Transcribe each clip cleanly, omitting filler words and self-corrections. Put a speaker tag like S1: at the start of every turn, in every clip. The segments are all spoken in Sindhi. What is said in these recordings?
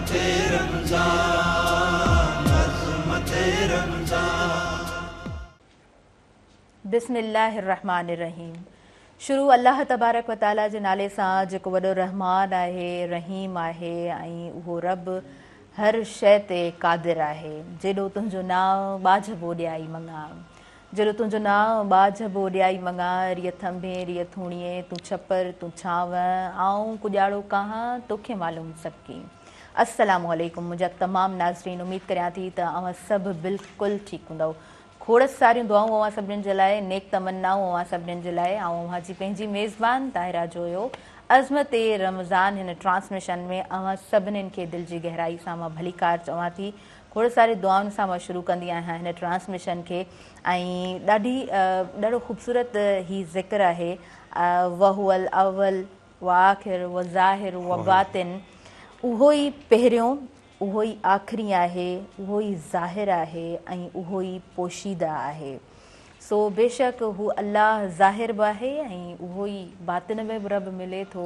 S1: عظمت رمضان، عظمت رمضان.
S2: بسم الله الرحمٰن الرحيم شروع الله تبارڪ و تعالي جي نالي سان جيڪو وڏو رحمان آهي رحيم آهي ۽ اهو رب هر شيء تي قادر آهي جيڏو تنهنجو نانء ٻاجهه ٻوڏيائي مڱان جيڏو تنهنجو نانء ٻاجهه ٻوڏيائي مڱان ريء ٿنڀي ريء ٿوڻيين تون ڇپر تون ڇانو آئون ڪڄاڙو ڪاهان توکي معلوم سڀ ڪي السلام عليڪم منهنجا تمام ناظرين اميد ڪريان ٿي ته اوهان سڀ بلڪل ٺيڪ هوندؤ کوڙ ساريون دعائون اوهان سڀنين جي لاء، نيڪ تمنائون اوهان سڀنين جي لاء. آئون اوهان جي پنهنجي ميزبان طاهره جويو عظمت رمضان هن ٽرانسميشن ۾ اوهان سڀنين کي دل جي گهرائي سان مان ڀليڪار چوان ٿي. کوڙ ساري دعائن سان مان شروع ڪندي آهيان هن ٽرانسميشن کي ۽ ڏاڍي ڏاڍو خوبصورت هي ذڪر آهي وهو الاول وآخر وظاهر وباطن اهو ئي پهريون اهو ئي آخري آهي، اهو ئي ظاهر آهي ۽ اهو ئي پوشيده آهي. سو بيشڪ هو الله ظاهر به آهي ۽ اهو ئي باطن ۾ به رب ملي ٿو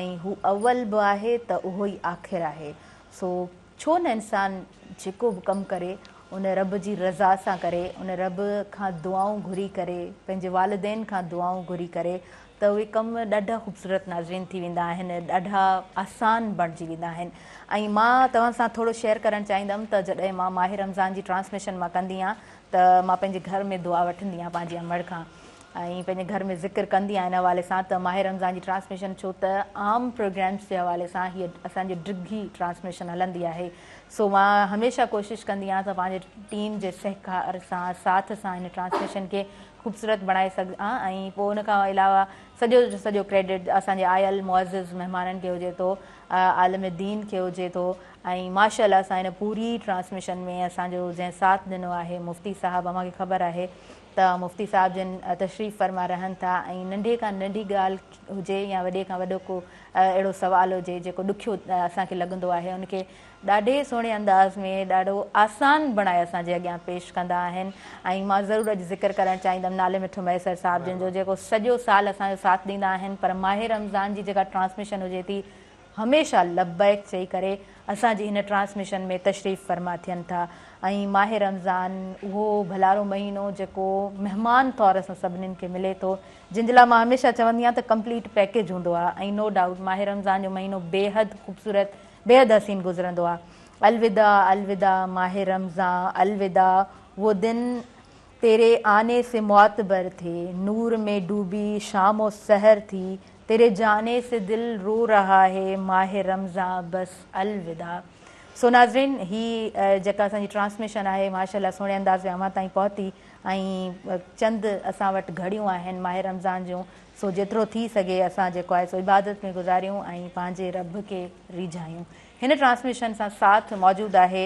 S2: ۽ هو اول به آهي ته اهو ئي آخر آهي. سو ڇو نه انسان جيڪو به ڪم ڪري ان رب جي رضا سان ڪري، ان رب کان دعائون گهري ڪري، پنهنجي والدين کان دعائون گهري ڪري ته اهي ڪم ڏاڍا خوبصورت ناظرين ٿي ويندا آهن ڏاڍا آسان بڻجي ويندا آهن ۽ مان توهان سان ٿورو شيئر ڪرڻ چاهيندم ته جڏهن مان ماهه رمضان جي ٽرانسميشن مان ڪندي آهيان ته مان پنهنجي گهر ۾ دعا وٺندي آهيان پنهنجي امڙ کان ۽ پنهنجي گهر ۾ ذڪر ڪندي آهيان ان حوالي سان ته ماهه رمضان جي ٽرانسميشن ڇو ته عام پروگرامس جي حوالي سان هيء اسان جي ڊگهي ٽرانسميشن هلندي آهي سو مان هميشه ڪوشش ڪندي آهيان ته پنهنجي ٽيم جي سهڪار سان ساٿ سان هن ٽرانسميشن کي خوبصورت بڻائي سگهان ۽ پوء ان کان علاوه سڄو جو سڄو ڪريڊٽ اسان جي آيل معزز مهمانن کي هجي ٿو عالم دين کي هجي ٿو ۽ ماشاء الله سان هن پوري ٽرانسميشن ۾ اسان جو جنهن ساٿ ڏنو آهي مفتي صاحب اوهان کي خبر آهي ته مفتي صاحب جن تشريف فرما رهن ٿا ۽ ننڍي کان ننڍي ڳالهه هجي يا وڏي کان وڏو ڪو اهڙو سوال هجي جيڪو ڏکيو اسان کي لڳندو آهي ان کي ڏاڍي سهڻي انداز ۾ ڏاڍو آسان بڻائي اسان جي اڳيان پيش ڪندا آهن ۽ مان ضرور اڄ ذڪر ڪرڻ چاهيندم نالي مٺو مهيسر صاحب جن جو جيڪو سڄو سال اسان جو ساٿ ڏيندا آهن پر ماهه رمضان جي جيڪا ٽرانسميشن هجي ٿي هميشه لبيڪ چئي ڪري اسان جي هن ٽرانسميشن ۾ تشريف فرما ٿين ٿا ۽ ماهه رمضان اهو ڀلارو مهينو جيڪو مهمان طور اسان سڀنين کي ملي ٿو جن جي لاء مان هميشه چوندي آهيان ته ڪمپليٽ پيڪيج هوندو آهي ۽ نو ڊائوٽ ماهه رمضان جو مهينو بيحد خوبصورت بيحد حسين گذرندو آ. الوداع الوداع ماه رمضان الوداع وو دن تيري آني سي معتبر ٿي نور ۾ ڊوبي شام و سحر ٿي تيري جاني سي دل رو رها هي ماه رمضان بس الوداع سو ناظرين هي جيڪا اسان جي ٽرانسميشن آهي ماشاء الله سهڻي انداز ۾ اوهان تائين پهتي ۽ چند اسان وٽ گهڙيون آهن ماه رمضان جون سو جيترو ٿي سگهي اسان جيڪو آهي سو عبادت ۾ گذاريون ۽ پنهنجي رب کي ريجهايون. هن ٽرانسميشن سان ساٿ موجود آهي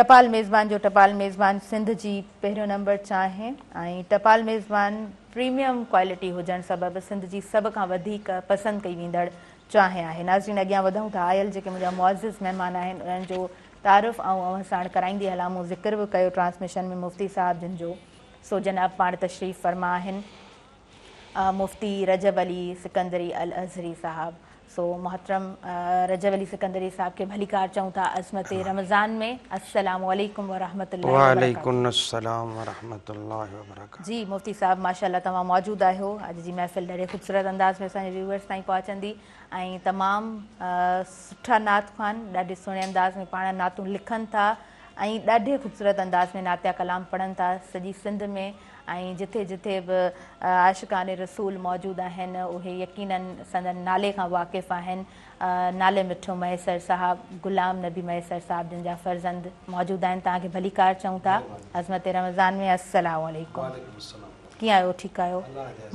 S2: ٽپال ميزبان جو ٽپال ميزبان سنڌ جي پهريون نمبر چانهه ۽ ٽپال ميزبان پريميم ڪوالٽي هجڻ سبب سنڌ جي سڀ کان وڌيڪ پسند ڪئي ويندڙ چانهه آهي. ناظرين اڳيان وڌون ٿا آيل جيڪي منهنجا معزز مهمان آهن انهن جو تعارف آئون اوهان ساڻ ڪرائيندي هلان مون ذڪر به ڪيو ٽرانسميشن ۾ مفتي صاحب جن جو سو جناب پاڻ تشريف فرما آهن. مفتي رجب علي سڪندري الازهري صاحب سو محترم رجب علي سڪندري صاحب کي ڀليڪار چئون ٿا عظمت رمضان ۾ السلام عليڪم ورحمة الله
S3: وعليڪم السلام ورحمة الله وبرڪاته.
S2: جي مفتي صاحب ماشاءالله توهان موجود آهيو اڄ جي محفل ڏاڍي خوبصورت انداز ۾ اسان جي ويورز تائين پهچندي ۽ تمام سٺا نعت خوان ڏاڍي سهڻي انداز ۾ پاڻ نعتون لکن ٿا ۽ ڏاڍي خوبصورت انداز ۾ نعتيه ڪلام پڙهن ٿا سڄي سنڌ ۾ ۽ جٿي جٿي به عاشقان رسول موجود آهن اهي يقيناً سندن نالي کان واقف آهن نالي مٺو مهيسر صاحب غلام نبي مهيسر صاحب جن جا فرزند موجود آهن توهان کي ڀليڪار چئون ٿا عظمت رمضان ۾ السلام عليڪم ڪيئن آهيو ٺيڪ آهيو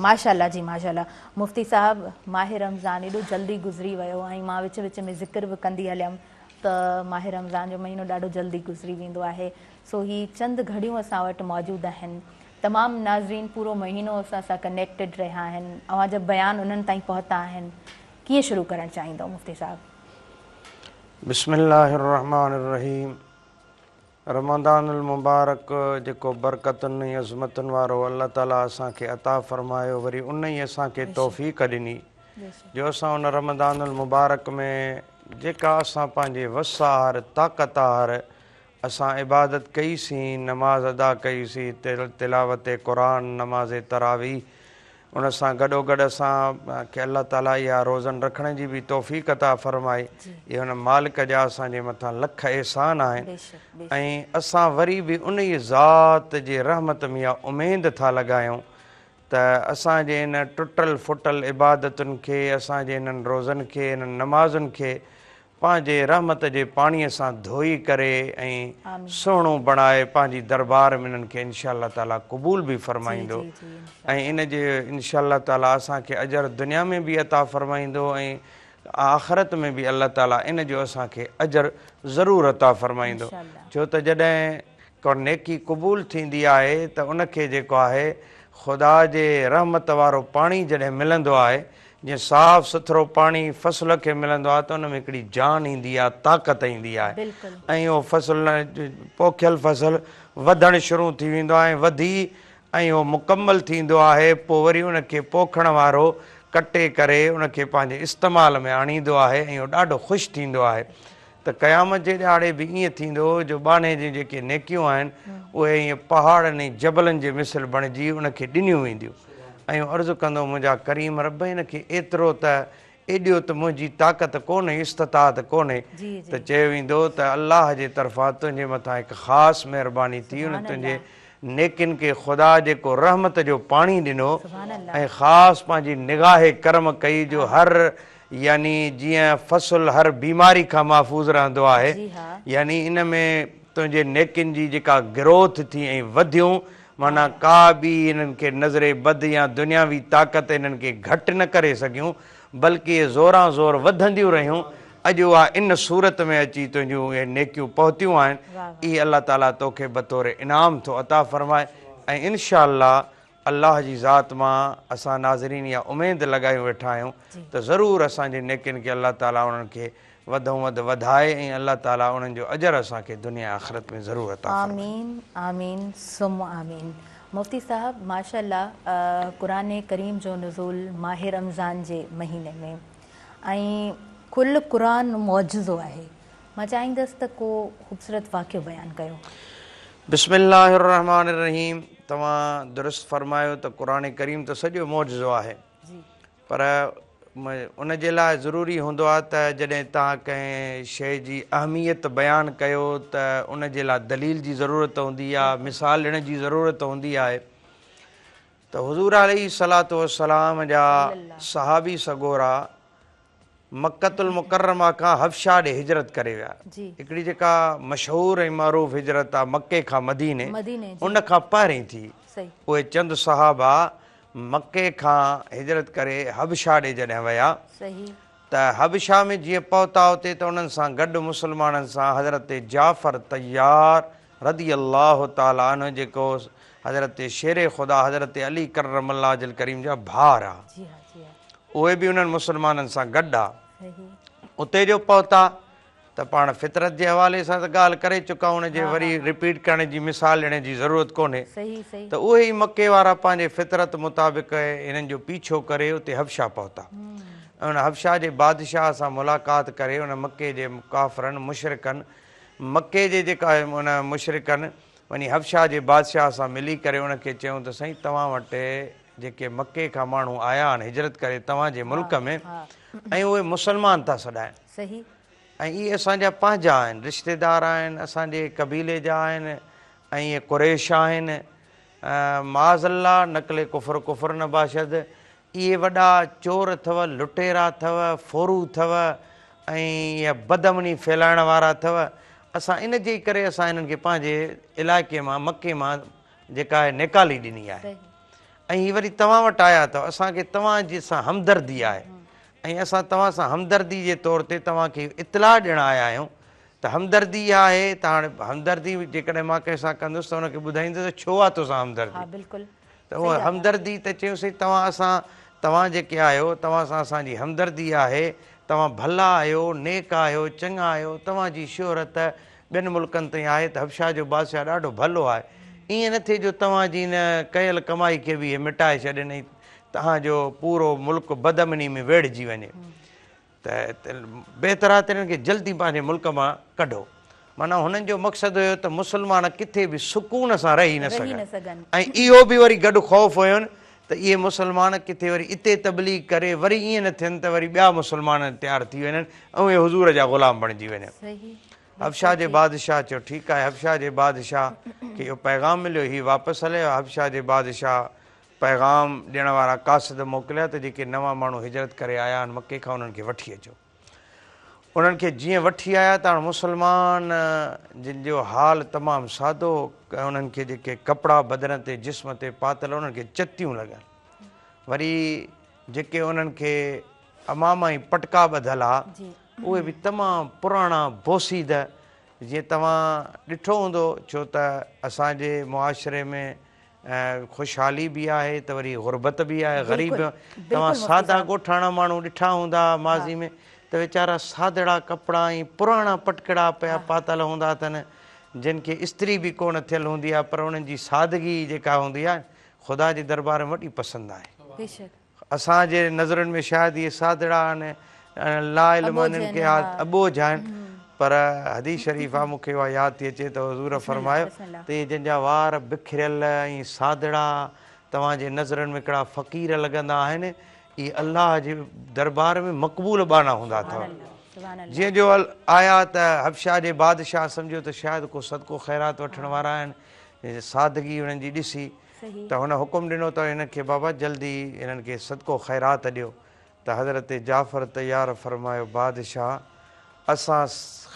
S2: ماشاءالله جي ماشاءالله مفتي صاحب ماه رمضان ايڏو جلدي گذري ويو ۽ مان وچ وچ ۾ ذڪر به ڪندي هليم ته ماه رمضان جو مهينو ڏاڍو جلدي گذري ويندو آهي سو هي چند گهڙيون اسان وٽ موجود آهن تمام ناظرين پورو مهينو اسان سان ڪنيڪٽيڊ رهيا آهن اوهان جا بيان انهن تائين پهتا آهن ڪيئن شروع ڪرڻ چاهيندؤ مفتي صاحب.
S3: بسم الله الرحمٰن الرحيم رمضان المبارڪ جيڪو برڪتن ۽ عظمتن وارو الله تعالي اسان کي عطا فرمايو وري ان ئي اسان کي توفيق ڏني جو اسان ان رمضان المبارڪ ۾ جيڪا اسان پنهنجي وس آهر، طاقت آهر اسان عبادت ڪئي سين، نماز ادا ڪئي سين، تلاوت قرآن، نماز تراويح، ان سان گڏوگڏ اسان کي الله تعالي اها روزن رکڻ جي به توفيق عطا فرمائي، اهي ان مالڪ جا اسان جي مٿان لک احسان آهن ۽ اسان وري به انهيء ذات جي رحمت ۾ اها اميد ٿا لڳايون ته اسان جي ان ٽٽل ڦٽل عبادتن کي، اسان جي انهن روزن کي، انهن نمازن کي پنهنجي رحمت جي پاڻيء سان ڌوئي ڪري ۽ سهڻو بڻائي پنهنجي دربار ۾ انهن کي انشاء الله تعالي قبول به فرمائيندو ۽ ان جي انشاء الله تعالي اسان کي اجر دنيا ۾ به عطا فرمائيندو ۽ آخرت ۾ به الله تعالي ان جو اسان کي اجر ضرور عطا فرمائيندو ڇو ته جڏهن ڪا نيڪي قبول ٿيندي آهي ته ان کي جيڪو آهي خدا جي رحمت وارو پاڻي جڏهن ملندو آهي جيئن صاف سٿرو پاڻي فصل کي ملندو آهي ته ان ۾ هڪڙي جان ايندي آهي، طاقت ايندي آهي ۽ اهو فصل پوکيل فصل وڌڻ شروع ٿي ويندو آهي ۽ وڌي ۽ اهو مڪمل ٿيندو آهي پوء وري ان کي پوکڻ وارو ڪٽي ڪري ان کي پنهنجي استعمال ۾ آڻيندو آهي ۽ اهو ڏاڍو خوش ٿيندو آهي ته قيامت جي ڏهاڙي به ائين ٿيندو جو ٻانهي جون جيڪي نيڪيون آهن اهي ائين پهاڙن ۽ جبلن جي مثل بڻجي ان کي ڏنيون وينديون ۽ اهو عرض ڪندو منهنجا ڪريم رب هن کي ايترو ته ايڏيو ته منهنجي طاقت ڪونهي استطاعت ڪونهي ته چيو ويندو ته الله جي طرفان تنهنجي مٿان هڪ خاص مهرباني ٿي ان تنهنجي نيڪين کي خدا جيڪو رحمت جو پاڻي ڏنو ۽ خاص پنهنجي نگاهه ڪرم ڪئي جو هر يعني جيئن فصل هر بيماري کان محفوظ رهندو آهي يعني ان ۾ تنهنجي نيڪين جي جيڪا گروٿ ٿي ۽ وڌيون معنيٰ ڪا ٻي انهن کي نظر بد يا دنياوي طاقت انهن کي گهٽ نه ڪري سگهيون بلڪ اهي زوران زور وڌنديون رهيون اڄ اها ان صورت ۾ اچي تنهنجون اهي نيڪيون پهتيون آهن اهي الله تعاليٰ توکي بطور انعام ٿو عطا فرمائي ۽ انشاء الله الله جي ذات مان اسان ناظرين اها اميد لڳايون ويٺا آهيون ته ضرور اسان جي نيڪين کي الله تعالي انهن کي وڌئون وڌ وڌائي ۽ الله تعالي انهن جو اجر اسان کي دنيا ۽ آخرت ۾ ضرور عطا فرمائي.
S2: آمين آمين ثم آمين مفتي صاحب ماشاءالله قرآن ڪريم جو نزول ماه رمضان جي مهيني ۾ ۽ ڪل قرآن معجزو آهي مان چاهيندس ته ڪو خوبصورت واقعو بيان ڪيو.
S3: بسم الله الرحمٰن الرحيم توهان درست فرمايو ته قرآن ڪريم ته سڄو معجزو آهي پر ان جي لاء ضروري هوندو آهي ته جڏهن توهان ڪنهن شيء جي اهميت بيان ڪيو ته ان جي لاء دليل جي ضرورت هوندي آهي مثال ڏيڻ جي ضرورت هوندي آهي ته حضور عليه الصلوة والسلام جا صحابي سڳورا مڪة المڪرمه کان حبشه ڏي هجرت ڪري ويا. هڪڙي جيڪا مشهور ۽ معروف هجرت آ مڪي کان مديني ان کان پهرين ٿي. اهي چند صحابه مڪي کان هجرت ڪري حبشه ڏي جڏهن ويا ته حبشه ۾ جيئن پهتا اتي ته انهن سان گڏ مسلمانن سان حضرت جعفر طيار رضي الله تعالٰي عنه جيڪو حضرت شير خدا حضرت علي ڪرم الله وجه الڪريم جا ڀاء ها اهي به انهن مسلمانن سان گڏ ها اتي جو پهتا ته پاڻ فطرت جي حوالي سان ته ڳالهه ڪري چڪا ان جي وري رپيٽ ڪرڻ جي مثال ڏيڻ جي ضرورت ڪونهي ته اهي ئي مڪي وارا پنهنجي فطرت مطابق هنن جو پيڇو ڪري اتي حبشه پهتا ۽ ان حبشه جي بادشاهه سان ملاقات ڪري ان مڪي جي ڪافرن مشرڪن مڪي جي جيڪا ان مشرڪن وڃي حبشه جي بادشاهه سان ملي ڪري ان کي چيائون ته سائين توهان وٽ جيڪي مڪي کان ماڻهو آيا آهن هجرت ڪري توهان جي ملڪ ۾ ۽ اهي مسلمان ٿا سڏائن ۽ اهي اسان جا پنهنجا آهن رشتيدار آهن اسان جي قبيلي جا آهن ۽ اهي قريش آهن معاذ الله نقل ڪفر ڪفر نه باشد اهي وڏا چور اٿو، لٽيرا اٿو، ڦورو اٿو ۽ اها بدامني ڦهلائڻ وارا اٿو، اسان ان جي ئي ڪري اسان هنن کي پنهنجي علائقي مان مڪي مان جيڪا آهي نيڪالي ڏني آهي ۽ هي وري توهان وٽ آيا اٿو، اسان کي توهان جي سان همدردي آهي ۽ اسان توهان سان همدردي جي طور تي توهان کي اطلاع ڏيڻ آيا آهيون ته همدردي اها آهي ته هاڻي همدردي جيڪڏهن مان ڪنهن سان ڪندس ته ان کي ٻڌائيندس ته ڇو آهي توسان همدردي؟ ته اها همدردي ته چيوسين توهان اسان توهان جيڪي آهيو توهان سان اسان جي همدردي آهي توهان ڀلا آهيو نيڪ آهيو چڱا آهيو توهان جي شهرت ٻين ملڪن تائين آهي ته حبشه جو بادشاهه ڏاڍو ڀلو آهي ائين نه ٿئي جو توهان جي هن ڪيل ڪمائي کي به اهي مٽائي ڇڏين ۽ توهان جو پورو ملڪ بدامني ۾ ويڙهجي وڃي. ته بهتر آهي ته انهن کي جلدي پنهنجي ملڪ مان ڪڍو. معنيٰ هنن جو مقصد هيو ته مسلمان ڪٿي به سڪون سان رهي نه سگهن ۽ اهو به وري گڏ خوف هين ته اهي مسلمان ڪٿي وري اتي تبليغ ڪري وري ائين نه ٿين ته وري ٻيا مسلمان تيار ٿي وڃن ۽ اهي حضور جا غلام بڻجي وڃن. حبشه جي بادشاهه چيو ٺيڪ آهي. حبشه جي بادشاهه کي اهو پيغام مليو هي واپس هليا ويا. حبشه جي بادشاهه پيغام ڏيڻ وارا قاصد موڪليا ته جيڪي نوان ماڻهو هجرت ڪري آيا آهن مڪي کان انهن کي وٺي اچو. انهن کي جيئن وٺي آيا ته هاڻ مسلمان جن جو حال تمام سادو هو انهن کي جيڪي ڪپڙا بدن تي جسم تي پاتل انهن کي چتيون لڳل وري جيڪي انهن کي عماما ۽ پٽڪا ٻڌل ها اهي به تمام پراڻا بوسيده جيئن توهان ڏٺو هوندو ڇو ته اسان جي معاشري ۾ خوشحالي به آهي ته وري غربت به آهي غريب توهان سادا ڳوٺاڻا ماڻهو ڏٺا هوندا ماضي ۾ ته ويچارا سادڙا ڪپڙا ۽ پراڻا پٽڪڙا پيا پاتل هوندا اٿن جن کي استري به ڪونه ٿيل هوندي آهي پر انهن جي سادگي جيڪا هوندي آهي خدا جي دربار ۾ وڏي پسند آهي. اسان جي نظرن ۾ شايد اهي سادڙا آهن ۽ لا علم انهن کي آ اٻوجهه آهن پر حديث شريف آ مون کي اها ياد ٿي اچي ته حضور فرمايو ته اهي جن جا وار بکريل ۽ سادڙا توهان جي نظرن ۾ ڪهڙا فقير لڳندا آهن اهي الله جي دربار ۾ مقبول ٻانها هوندا اٿو. جيئن جو آيا ته حبشه جي بادشاهه سمجهيو ته شايد ڪو صدقو خيرات وٺڻ وارا آهن سادگي انهن جي ڏسي ته هن حڪم ڏنو ته هنن کي بابا جلدي هنن کي صدقو خيرات ڏيو ته حضرت جعفر طيار فرمايو بادشاهه اسان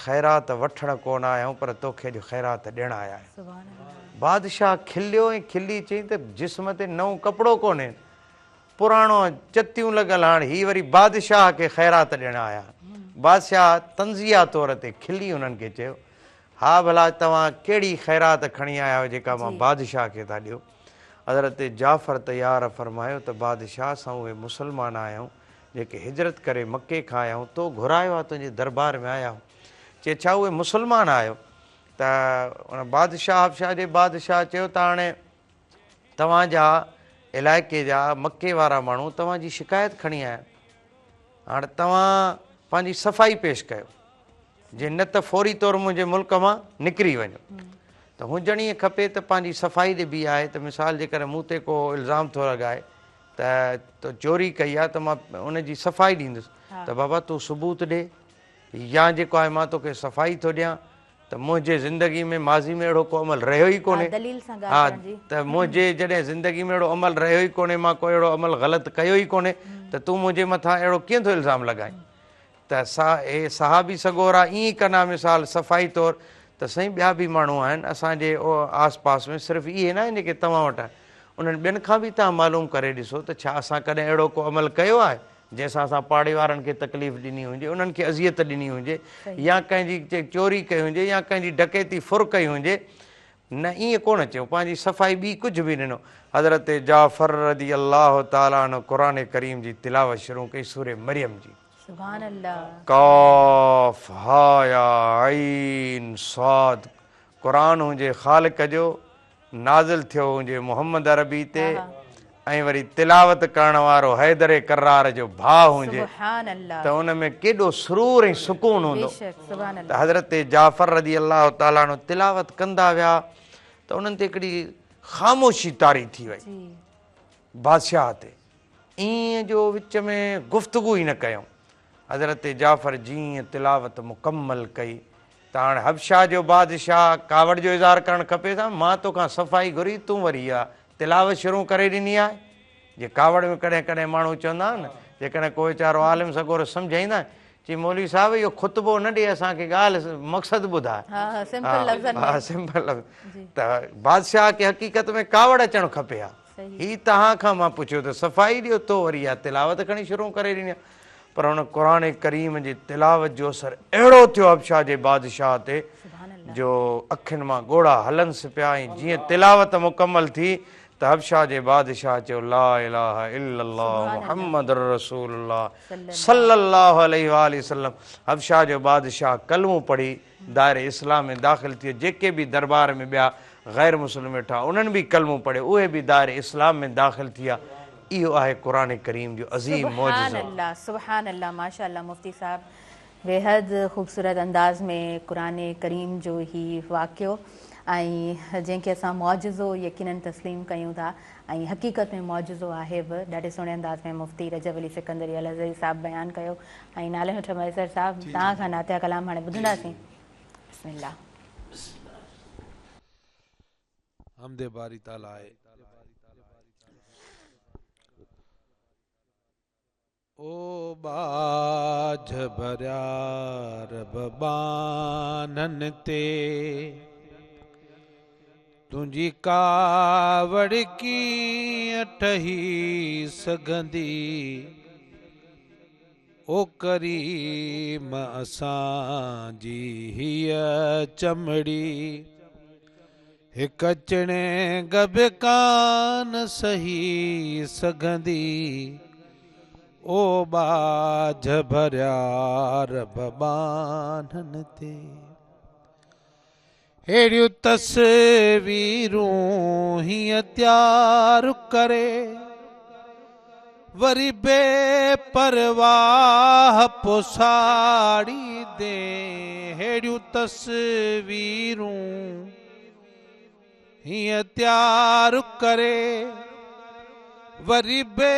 S3: خيرات وٺڻ ڪونه آيا آهيون پر توکي اڄ خيرات ڏيڻ آيا آهيون. بادشاهه کليو ۽ کلي چيائين ته جسم تي نئون ڪپڙو ڪونهي پراڻو چتيون لڳل هاڻ هي وري بادشاهه کي خيرات ڏيڻ آيا آهن. بادشاهه طنزيه طور تي کلي هنن کي چيو ها ڀلا توهان ڪهڙي خيرات کڻي آيا آهيو جيڪا مان بادشاهه کي ٿا ڏيو؟ حضرت جعفر طيار فرمايو ته بادشاهه اسان اهي مسلمان آهيون جيڪي هجرت ڪري مڪي کان آيا آهيون تو گهرايو آهي تنهنجي دربار ۾ آيا آهيون. چي ڇا اهي مسلمان آهيو؟ ته ان بادشاهه حبشه جي بادشاهه چيو ته هاڻي توهان جا علائقي جا مڪي وارا ماڻهو توهان جي شڪايت کڻي آيا آهن هاڻ توهان پنهنجي صفائي پيش ڪيو. جي نه ته فوري طور منهنجي ملڪ مان نڪري وڃو. ته هجڻ ائين کپي ته پنهنجي صفائي ڏبي آهي ته مثال جيڪڏهن مون تي ڪو الزام ٿو لڳائي ته تو چوري ڪئي آهي ته مان ان جي صفائي ڏيندس ته بابا تون ثبوت ڏي يا جيڪو آهي مان توکي صفائي ٿو ڏيان ته منهنجي زندگي ۾ ماضي ۾ اهڙو ڪو عمل رهيو ئي ڪونهي ها ته منهنجي جڏهن زندگي ۾ اهڙو عمل رهيو ئي ڪونهي مان ڪو اهڙو عمل غلط ڪيو ئي ڪونهي ته تون منهنجي مٿان اهڙو ڪيئن ٿو الزام لڳائين. ته اهي صحابي سڳورا ائين ئي ڪن ها مثال صفائي طور ته سائين ٻيا به ماڻهو آهن اسان جي آس پاس ۾ صرف اهي نه آهن جيڪي توهان وٽ آهن انهن ٻين کان به توهان معلوم ڪري ڏسو ته ڇا اسان ڪڏهن اهڙو ڪو عمل ڪيو آهي جنهن سان اسان پاڙي وارن کي تڪليف ڏني هجي انهن کي اذيت ڏني هجي يا ڪنهن جي چوري ڪئي هجي يا ڪنهن جي ڊڪيتي ڦر ڪئي هجي نه ائين ڪونه چيو پنهنجي صفائي ٻي ڪجهه به ڏنو حضرت جعفر رضي الله تعالٰي عنه قرآن ڪريم جي تلاوت شروع ڪئي سورة مريم جي.
S2: سبحان الله.
S3: ڪاف ها يا عين صاد قرآن هنجي خالق جو نازل ٿيو هنجي محمد عربي تي ۽ وري تلاوت ڪرڻ وارو حيدر ڪرار جو ڀاء هنجي ته ان ۾ ڪيڏو سرور ۽ سڪون هوندو ته حضرت جعفر رضي الله تعالٰي عنه تلاوت ڪندا ويا ته انهن تي هڪڙي خاموشي طاري ٿي وئي بادشاهه تي ائين جو وچ ۾ گفتگو ئي نه ڪيائون. حضرت جعفر جيئن تلاوت مڪمل ڪئي ته هاڻ حبشه جو بادشاهه ڪاوڙ جو اظهار ڪرڻ کپيس ها، مان توکان صفائي گهري تون وري اها تلاوت شروع ڪري ڏني آهي. جي ڪاوڙ ۾ ڪڏهن ڪڏهن ماڻهو چوندا آهن نه، جيڪڏهن ڪو ويچارو عالم سڳورو سمجهائيندا آهن، چي مولوي صاحب اهو خطبو نه ڏي اسان کي ڳالهه مقصد ٻڌاء.
S2: ها سمپل لفظن ۾.
S3: ها سمپل لفظ ته بادشاهه کي حقيقت ۾ ڪاوڙ اچڻ کپي ها. هي توهان کان مان پڇيو ته صفائي ڏيو تو وري اها تلاوت کڻي شروع ڪري ڏني آهي. پر هن قرآن ڪريم جي تلاوت جو اثر اهڙو ٿيو حبشه جي بادشاهه تي جو اکين مان ڳوڙها هلنس پيا ۽ جيئن تلاوت مڪمل ٿي ته حبشه جي بادشاهه چيو لا اله الا الله محمد رسول الله صلي الله عليه واٰله وسلم حبشه جو بادشاهه ڪلمو پڙهي دائري اسلام ۾ داخل ٿيو، جيڪي به دربار ۾ ٻيا غير مسلم ويٺا انهن به ڪلمو پڙهيو اهي به دائري اسلام ۾ داخل ٿيا. اهو آهي قرآن ڪريم جو عظيم
S2: سبحان
S3: معجزو.
S2: الله سبحان الله ماشاء الله مفتي صاحب بيحد خوبصورت انداز ۾ قرآن ڪريم جو هي واقعو ۽ جنهن کي اسان معجزو يقينن تسليم ڪيون ٿا ۽ حقيقت ۾ معجزو آهي به ڏاڍي سهڻي انداز ۾ مفتي رجب علي سڪندري الازهري صاحب بيان ڪيو ۽ نالي مٺ مهيسر صاحب توهان کان نعتيه ڪلام هاڻي ٻڌنداسين. بسم الله.
S4: حمد باري تعاليٰ آهي. او ٻاجهه ڀريا رب ٻانهن تي، تنهنجي ڪاوڙ ڪيئن ٺهي سگهندي. او ڪريم اسان جي هيء چمڙي، هڪ چڻنگ به ڪانه سهي سگهندي. او ٻاجهه ڀريا رب ٻانهن تي. ههڙيون تصويرون هيئن تيار ڪري، وري بي پرواهه پوء ساڙيندين. ههڙيون تصويرون هيئن تيار ڪري، وري بي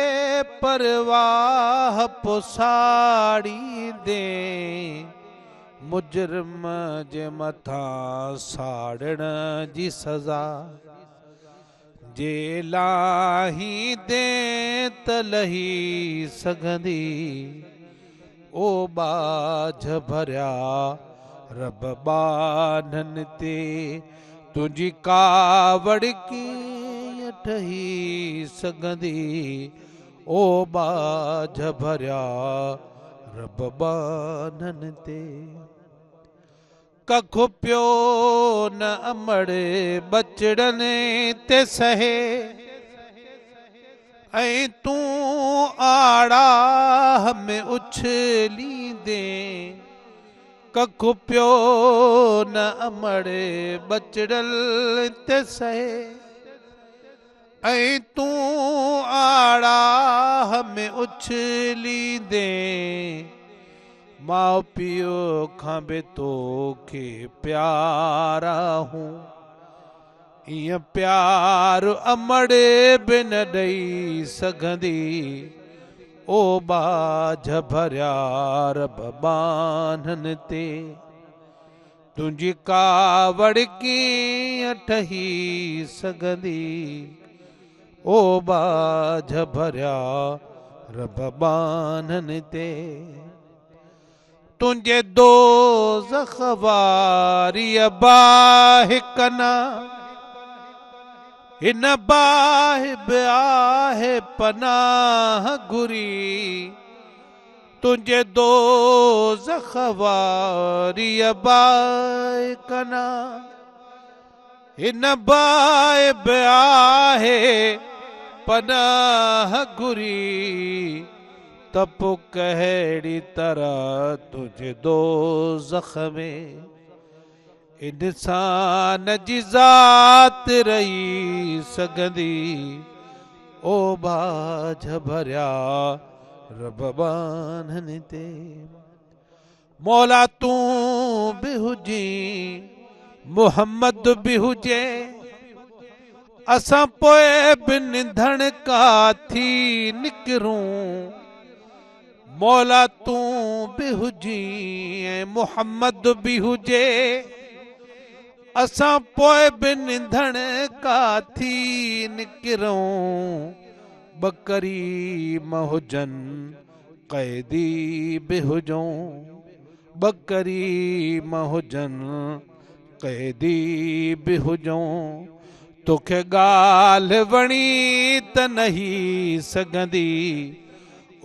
S4: پرواهه پوء ساڙيندين. مجرم جي مٿان ساڙڻ جي سزا، جي لاهيندين ته لهي سگهندي. او ٻاجهه ڀريا رب ٻانهن تي، تنهنجي ڪاوڙ ڪيئن ٺهي سگهندي. او ٻاجهه ڀريا رب ٻانهن تي. ڪک پيو نه امڙ ٻچڙن تي سهي، ۽ تون آڙاهه ۾ اڇليندين. ڪک پيو نه امڙ ٻچڙن تي سهي، ۽ تون آڙاهه ۾ اڇليندين. ماء پيء کان به توکي پيارا هون، ائين پيار امڙ به نه ڏئي سگهندي. او ٻاجهه ڀريا رب ٻانهن تي، تنهنجي ڪاوڙ ڪيئن ٺهي سگهندي. او ٻاجهه ڀريا رب ٻانهن تي. تنهنجي دوزخ واريء باهه ڪنا، هن باهه به آهي پناهه گهري. تنهنجي دوزخ واريء باهه ڪنا، هن باهه به آهي پناهه گهري. ته پوء ڪهڙي طرح تنهنجي دوزخ ۾ انسان جي ذات رهي سگهندي. او ٻاجهه ڀريا رب ٻانهن تي. مولا تون به هجين محمد به هجي، اسان پوء به نڌڻڪا ٿي نڪرون. مولا تون به هجين ۽ محمد به هجي، اسان پوء به نڌڻڪا ٿي نڪرون. ٻه ڪريم هجن قيدي به هجون، ٻه ڪريم هجن قيدي به هجون. توکي ڳالهه وڻي ته نهي سگهندي.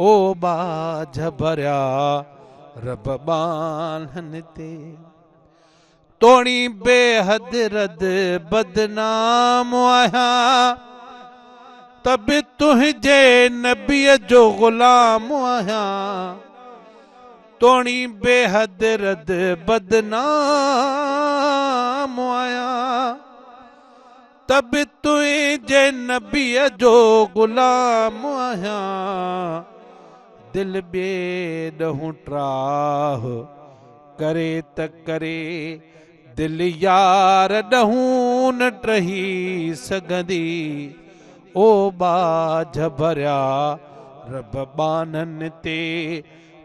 S4: او ٻاجهه ڀريا رب ٻانهن تي. توڻي بيحد رد بدنام آهيان، ته به تنهنجي نبيء جو غلام آهيان. توڻي بيحد رد بدنام آهيان، ته به تنهنجي نبيء جو غلام آهيان. دل ٻئي ڏانهن ٽاهه ڪري ته ڪري، دل يار ڏانهن نه ٽهي سگهندي. او ٻاجهه ڀريا رب ٻانهن تي،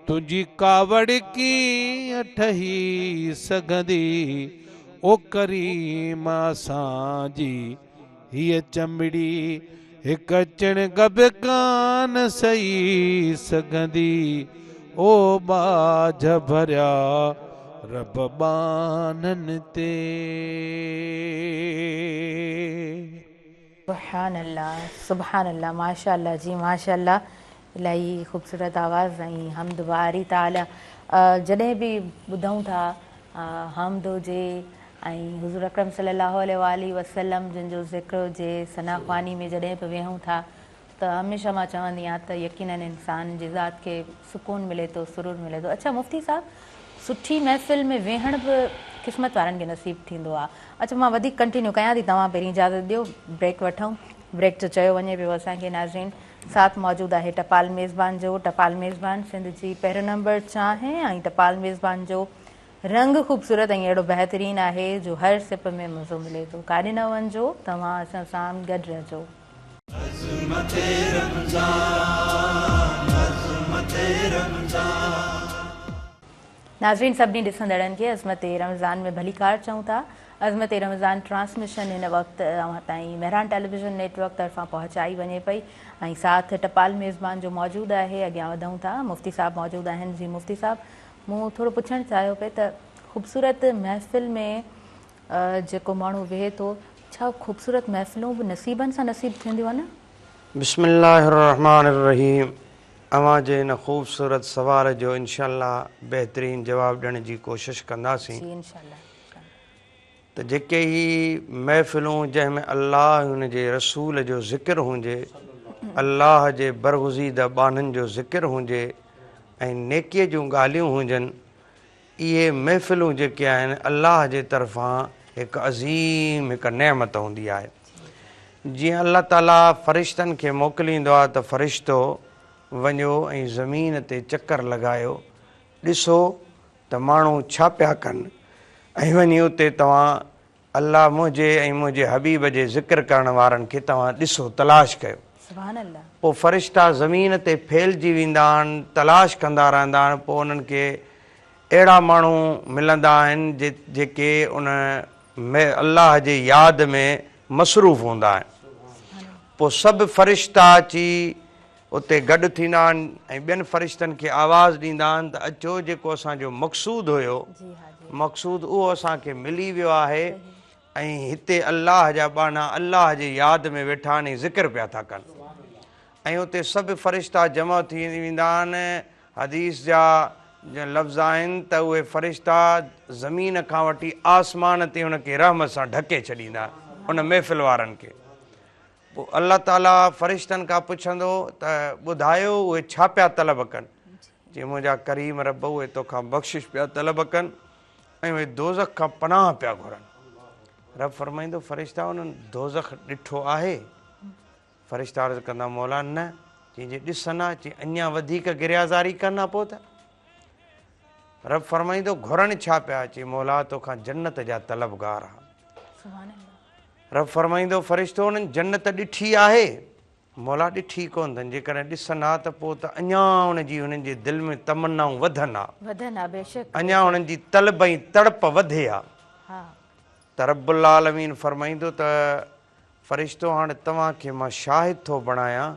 S4: تنهنجي ڪاوڙ ڪيئن ٺهي سگهندي. او ڪريم اسان جي هيء چمڙي هڪ چڻگ به ڪانه سهي سگهندي. او ٻاجهه ڀريا رب ٻانهن تي.
S2: سبحان الله سبحان الله ماشاء الله جي ماشاء الله الاهي خوبصورت آواز ۽ حمد باري تعالي جڏهن به ٻڌون ٿا حمد هجي ۽ حضور اڪرم صلي الله عليه واٰله وسلم جن جو ذڪر هجي ثنا خواني ۾ جڏهن به ويهون ٿا ته هميشه مان چوندي آهيان ته يقينن انسان جي ذات کي سڪون ملي ٿو سرور ملي ٿو اڇا مفتي صاحب سٺي محفل ۾ ويهڻ به قسمت وارن کي نصيب ٿيندو آهي اڇا مان وڌيڪ ڪنٽينيو ڪيان ٿي توهان پهرين اجازت ڏيو بريڪ وٺون بريڪ جو چيو وڃي پيو اسان کي ناظرين ساٿ موجود آهي ٽپال ميزبان جو ٽپال ميزبان سنڌ جي پهريون نمبر چانهه ۽ ٽپال ميزبان جو رنگ خوبصورت ۽ اهڙو بهترين آهي جو هر سپ ۾ مزو ملي ٿو. ڪاڏي نه وڃجو توهان اسان سان گڏ رهجو.
S1: عظمت رمضان عظمت رمضان.
S2: ناظرين سڀني ڏسندڙن کي عظمت رمضان ۾ ڀليڪار چئون ٿا. عظمت رمضان ٽرانسميشن هن وقت اوهان تائين مهراڻ ٽيليويزن نيٽ ورڪ طرفان پهچائي وڃي پئي ۽ ساٿ ٽپال ميزبان جو موجود آهي. اڳيان وڌون ٿا مفتي صاحب موجود آهن. جي مفتي صاحب مون ٿورو پڇڻ چاهيو پئي ته خوبصورت محفل ۾ جيڪو ماڻهو ويهي ٿو ڇا خوبصورت محفلون به نصيبن سان نصيب ٿينديون آهن؟
S3: بسم الله الرحمٰن الرحيم اوهان جي هن خوبصورت سوال جو انشاء الله بهترين جواب ڏيڻ جي ڪوشش ڪنداسين.
S2: جي انشاء الله.
S3: ته جيڪي هي محفلون جنهن ۾ الله ۽ ان جي رسول جو ذڪر هونجي، الله جي برگزيده ٻانهن جو ذڪر هونجي ۽ نيڪيء جون ڳالهيون هونجن، اهي محفلون جيڪي آهن الله جي طرفان هڪ عظيم هڪ نعمت هوندي آهي. جيئن الله تعاليٰ فرشتن کي موڪليندو آهي ته فرشتو وڃو ۽ زمين تي چڪر لڳايو، ڏسو ته ماڻهو ڇا پيا ڪن ۽ وڃي اتي توهان الله منهنجي ۽ منهنجي حبيب جي ذڪر ڪرڻ وارن کي توهان ڏسو، تلاش ڪيو. پوء فرشتا زمين تي ڦهلجي ويندا آهن، تلاش ڪندا رهندا آهن، پوء انهن کي اهڙا ماڻهو ملندا آهن جيڪي ان الله جي ياد ۾ مصروف هوندا آهن. پوء سڀ فرشتا اچي اتي گڏ ٿيندا آهن ۽ ٻين فرشتن کي آواز ڏيندا آهن ته اچو جيڪو اسان جو مقصود هيو مقصود اهو اسان کي ملي ويو آهي ۽ هتي الله جا ٻانها الله جي ياد ۾ ويٺا آهن ۽ ذڪر پيا ٿا ڪن ۽ اتي سڀ فرشتا جمع ٿي ويندا آهن حديث جا لفظ آهن ته اهي فرشتا زمين کان وٺي آسمان تي ان کي رحمت سان ڍڪي ڇڏيندا آهن ان محفل وارن کي. پوء الله تعاليٰ فرشتن کان پڇندو ته ٻڌايو اهي ڇا پيا طلب ڪن؟ چي منهنجا ڪريم رب اهي توکان بخشش پيا طلب ڪن ۽ اهي دوزخ کان پناهه پيا گهرن. رب فرمائيندو فرشتا انهن دوزخ ڏٺو آهي؟ فرشتا عرض ڪندا مولا نه. چي جي ڏسن ها چي اڃا وڌيڪ گريه زاري ڪن ها پوء ته. رب فرمائيندو گهرن ڇا پيا؟ چي مولا توکان جنت جا طلبگار ها. رب فرمائيندو، فرشتو انهن جنت ڏٺي آهي؟ مولا ڏٺي ڪونه اٿن، جيڪڏهن ڏسن ها ته پوء ته اڃا ان جي هنن جي دل ۾ تمنائون وڌن ها،
S2: وڌن ها بيشڪ
S3: اڃا انهن جي طلب ۽ تڙپ وڌي ها. ته رب العالمين فرمائيندو ته فرشتو هاڻ توهان کي مان شاهد ٿو بڻايان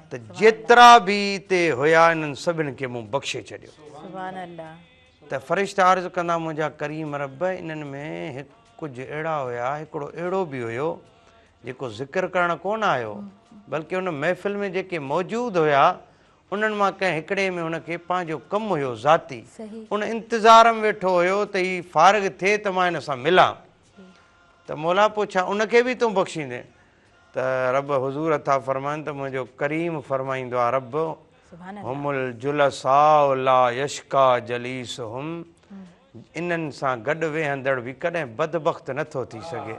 S3: ته جيترا به هتي هيا انهن سڀن کي مون بخشي ڇڏيو.
S2: سبحان الله.
S3: ته فرشتا عرض ڪندا منهنجا ڪريم رب انهن ۾ هڪ ڪجهه اهڙا هيا، هڪڙو اهڙو به هيو جيڪو ذڪر ڪرڻ ڪونه آيو، بلڪه ان محفل ۾ جيڪي موجود هيا انهن مان ڪنهن هڪڙي ۾ هن کي پنهنجو ڪم هيو ذاتي، ان انتظار ۾ ويٺو هيو ته هي فارغ ٿئي ته مان هن سان ملان، ته مولا پوء ڇا ان کي به تون بخشيندين؟ ته رب حضور ٿا فرمائن ته منهنجو ڪريم فرمائيندو آ رب هم الجلساء لا يشقيٰ جليسهم انهن سان گڏ ويهندڙ به ڪڏهن بدبخت نه ٿو ٿي سگهي.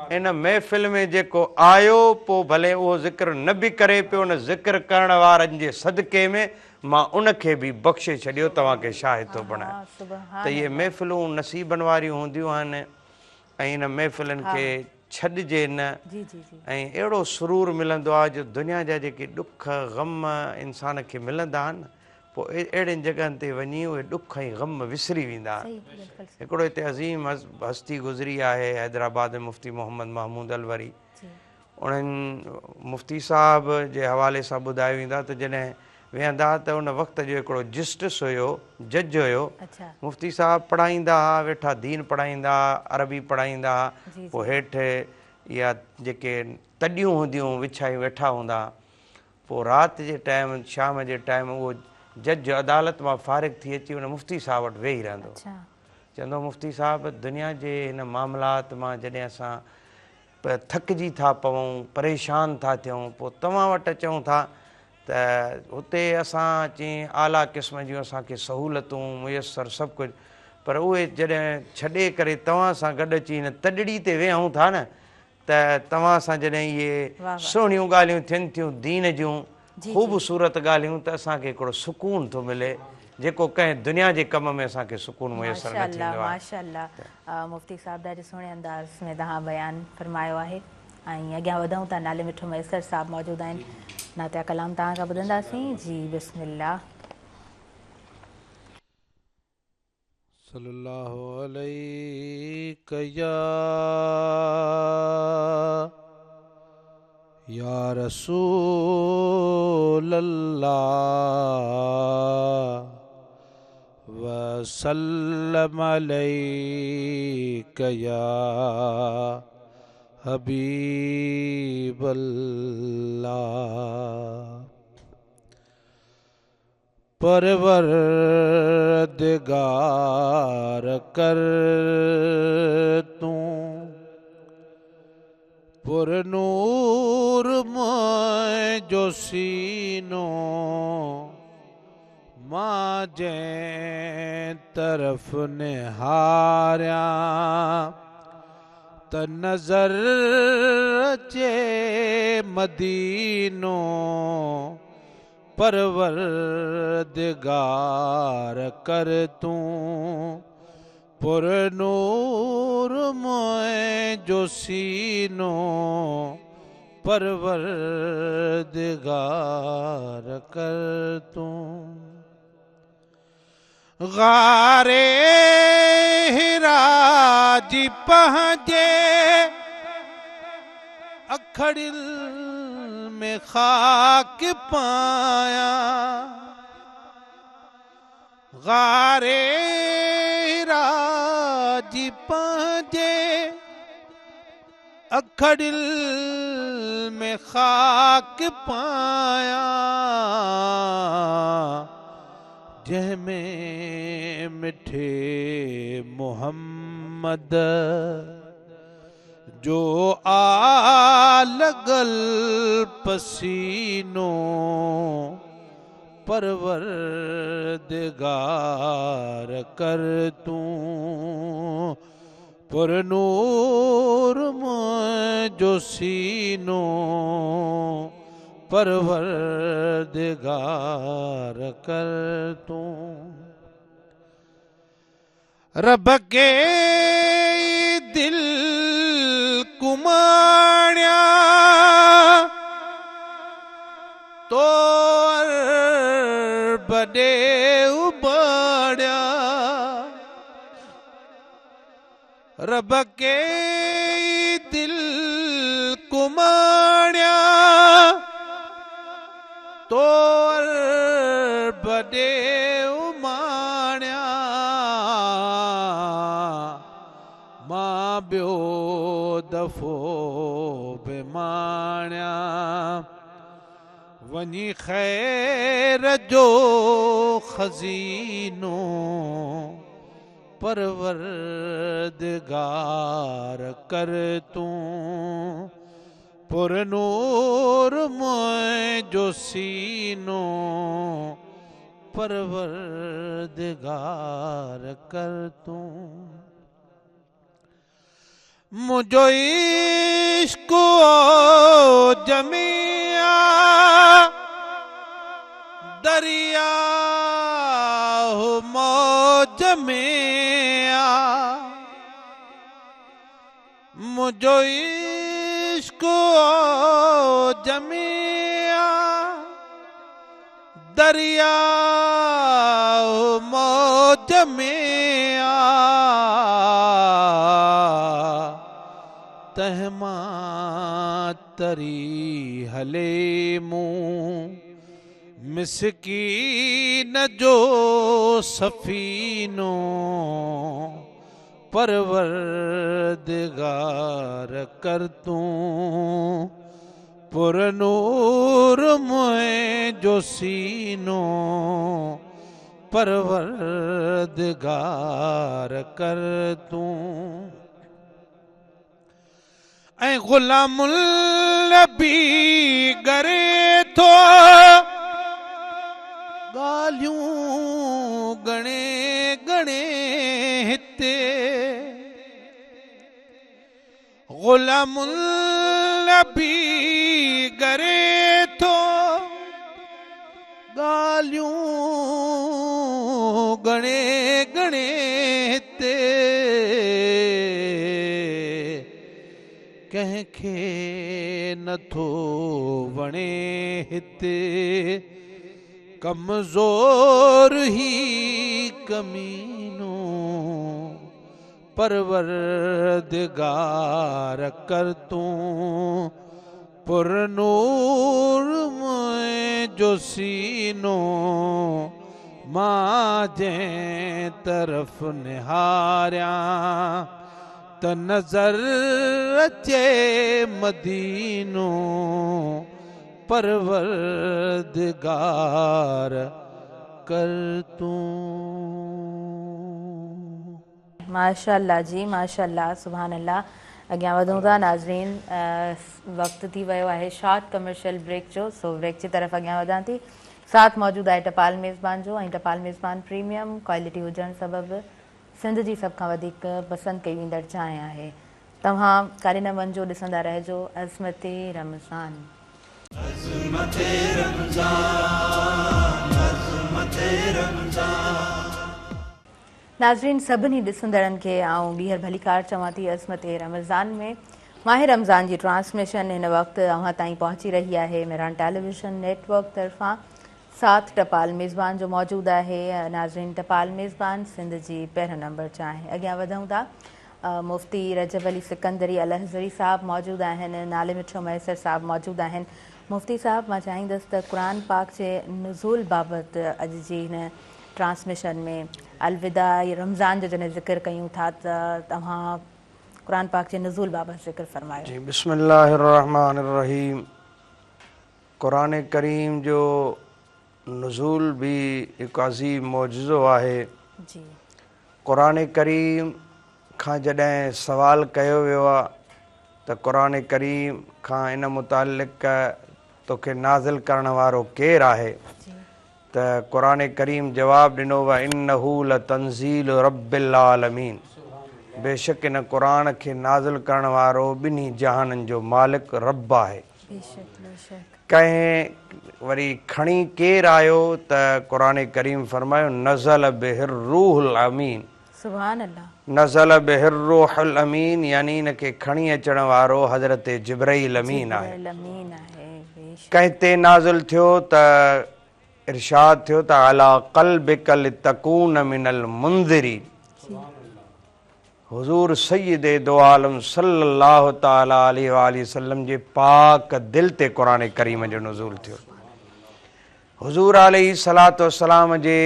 S3: ان محفل ۾ جيڪو آيو پوء ڀلي اهو ذڪر نه به ڪري پيو ان ذڪر ڪرڻ وارن جي صدقي ۾ مان ان کي به بخشي ڇڏيو توهان کي شاهد ٿو بڻايان ته اهي محفلون نصيبن واريون هونديون آهن ۽ ان محفلن کي ڇڏجي نه ۽ اهڙو سرور ملندو آهي جو دنيا جا جيڪي ڏک غم انسان کي ملندا آهن پوء اهڙين جڳهن تي وڃي اهي ڏک ۽ غم وسري ويندا آهن. هڪڙو هتي عظيم هستي گذري آهي حيدرآباد ۾ مفتي محمد محمود الوري انهن مفتي صاحب جي حوالي سان ٻڌايو ويندو آهي ته جڏهن ويهندا ته ان وقت جو هڪڙو جسٽس هيو جج هيو مفتي صاحب پڙهائيندا ها ويٺا دين پڙهائيندا ها عربي پڙهائيندا ها پوء هيٺ اها جيڪي تڏيون هونديون وڇائي ويٺا هوندا ها پوء رات جي ٽائيم، شام جي ٽائيم اهو جج عدالت مان فارغ ٿي اچي ان مفتي صاحب وٽ ويهي رهندو. چوندو هو مفتي صاحب دنيا جي هن معاملات مان جڏهن اسان ٿڪجي ٿا پئون، پريشان ٿا ٿيون، پوء توهان وٽ اچون ٿا ته هتي اسان چين اعليٰ قسم جون اسان کي سهولتون ميسر سڀ ڪجهه پر اهي جڏهن ڇڏي ڪري توهان سان گڏ اچي هن تڏڙي تي ويهون ٿا نه ته توهان سان جڏهن اهي سهڻيون ڳالهيون ٿين ٿيون دين جون خوبصورت ڳالهيون ته اسان کي هڪڙو سڪون ٿو ملي جيڪو ڪنهن دنيا جي ڪم ۾ اسان کي سڪون ميسر نه ٿيندو آهي.
S2: ماشاءالله مفتي صاحب ڏاڍي سهڻي انداز ۾ توهان بيان فرمايو آهي ۽ اڳيان وڌون ٿا نالي مٺو ميسر صاحب موجود آهن نعتيه ڪلام توهان کان ٻڌنداسين جي بسم الله.
S4: صلي الله عليڪ يا يا رسول الله وسلم عليڪ يا حبيب الله. پروردگار ڪر تون پر نور منهنجو سينو مان جنهن طرف نهاريان ته نظر اچي مدينو. پروردگار ڪر تون پر نور منهنجو سينو پروردگار ڪر تون غار حرا جي پنهنجي اکڙين ۾ خاڪ پايان غار حرا جي پنهنجي اکڙين ۾ خاڪ پايان جنهن ۾ مٺي محمد جو آ لڳل پسينو پروردگار ڪر تون پر نور منهنجو سينو پروردگار ڪر تون. رب ڪي دل ڪماڻيا تو عرب ڏي اباڻيا رب ڪي دل ڪماڻيا تو عرب ڏي اماڻيا مان ٻيو دفعو به ماڻيان وڃي خير جو خزينو پروردگار ڪر تون پر نور منهنجو سينو پروردگار ڪر تون. منهنجو عشق عوج ۾ آ، درياهه موج ۾ آ. منهنجو عشق عوج ۾ آ، درياهه موج ۾ آ. تنهن مان تري هلي مون مسڪين جو سفينو، پروردگار ڪر تون پرنور منهنجو سينو، پروردگار ڪر تون. ۽ غلام النبي ڳري ٿو ڳالهيون ڳڻي ڳڻي هتي، غلام النبي ڳري ٿو ڳالهيون ڳڻي ڳڻي هتي، ڪنهن کي نٿو وڻي هتي ڪمزور هي ڪمينو، پروردگار ڪر تون پرنور منهنجو سينو، مان جنهن طرف نهاريان ته نظر اچي مدينو، پروردگار ڪر تون.
S2: ماشاءالله جي ماشاءالله سبحان الله. اڳيان وڌون ٿا ناظرين، وقت ٿي ويو آهي شارٽ ڪمرشل بريڪ جو، سو بريڪ جي طرف اڳيان وڌان ٿي. ساٿ موجود آهي ٽپال ميزبان جو ۽ ٽپال ميزبان پريميم ڪوالٽي هجڻ سبب سنڌ جي سڀ کان وڌيڪ پسند ڪئي ويندڙ چانهه آهي. توهان ڪاڏي نه وڃجو، ڏسندا رهجو عظمت رمضان.
S1: عظمت رمضان، عظمت رمضان.
S2: ناظرين سڀني ڏسندڙن کي آئون ٻيهر ڀليڪار چوان ٿي عظمت رمضان ۾. ماهه رمضان جي ٽرانسميشن هن وقت اوهان تائين پهچي رهي آهي مهراڻ ٽيليويزن نيٽ ورڪ طرفان. ساٿ ٽپال ميزبان جو موجود آهي. ناظرين ٽپال ميزبان سنڌ جي پهريون نمبر چانهه. اڳيان وڌون ٿا، مفتي رجب علي سڪندري الازهري صاحب موجود آهن، نالي مٺو مهيسر صاحب موجود آهن. مفتي صاحب مان چاهيندس ته قرآن پاڪ جي نزول بابت اڄ جي هن ٽرانسميشن ۾ الوداع رمضان جو جڏهن ذڪر ڪيون ٿا ته توهان قرآن پاڪ جي نزول بابت ذڪر فرمايو.
S3: جي بسم الله الرحمٰن الرحيم قرآن ڪريم جو نزول به هڪ عظيم معجزو آهي.
S2: جي.
S3: قرآن ڪريم کان جڏهن سوال ڪيو ويو آ ته قرآن ڪريم کان ان متعلق توکي نازل ڪرڻ وارو ڪير آهي؟
S2: جي.
S3: ته قرآن ڪريم جواب ڏنو وانه لتنزيل رب العالمين بيشڪ ان قرآن کي نازل ڪرڻ وارو ٻنهي جهانن جو مالڪ رب آهي. ڪنهن وري کڻي ڪير آيو ته قرآن ڪريم فرمايو نزل به الروح الامين
S2: سبحان الله.
S3: نزل به الروح الامين يعني ان کي کڻي اچڻ وارو حضرت جبرئيل امين آهي. ڪنهن تي نازل ٿيو ته ارشاد ٿيو ته علي قلبک لتڪون من المنذرين حضور سيد دو عالم صلي الله تعالي عليه واٰله وسلم جي پاڪ دل تي قرآن ڪريم جو نزول ٿيو. حضور عليه الصلوة والسلام جي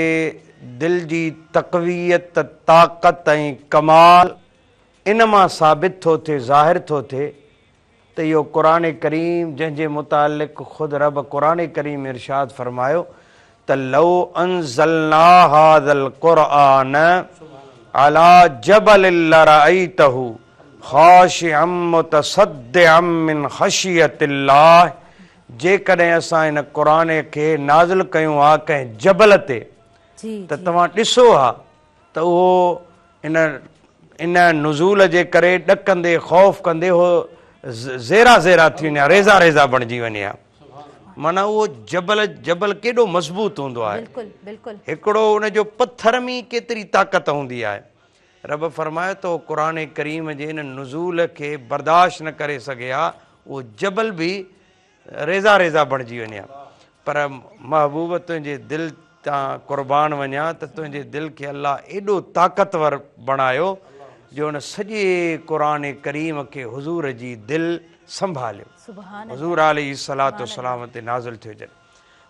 S3: دل جي تقويت، طاقت ۽ ڪمال ان مان ثابت ٿو ٿئي، ظاهر ٿو ٿئي ته اهو قرآن ڪريم جنهن جي متعلق خود رب قرآن ڪريم ارشاد فرمايو ته لو انزلنا هذا القرآن علي جبل لرأيته خاشعا متصدعا من خشية الله جيڪڏهن اسان هن قرآن کي نازل ڪيون ها ڪنهن جبل تي ته توهان ڏسو ها ته اهو ان ان نزول جي ڪري ڏڪندي خوف ڪندي هو زيرا زيرا ٿي وڃي ها، ريزا ريزا بڻجي وڃي ها. معنيٰ اهو جبل جبل ڪيڏو مضبوط هوندو آهي.
S2: بلڪل بلڪل.
S3: هڪڙو ان جو پٿر ۾ ئي ڪيتري طاقت هوندي آهي. رب فرمايو ته هو قرآن ڪريم جي ان نزول کي برداشت نه ڪري سگهي ها، اهو جبل به ريزا ريزا بڻجي وڃي ها. پر محبوب تنهنجي دل تان قربان وڃان ته تنهنجي دل کي الله ايڏو طاقتور بڻايو جو ان سڄي قرآن ڪريم کي حضور جي دل سنڀاليو. حضور عليه الصلوة والسلام تي نازل ٿيو. جڏهن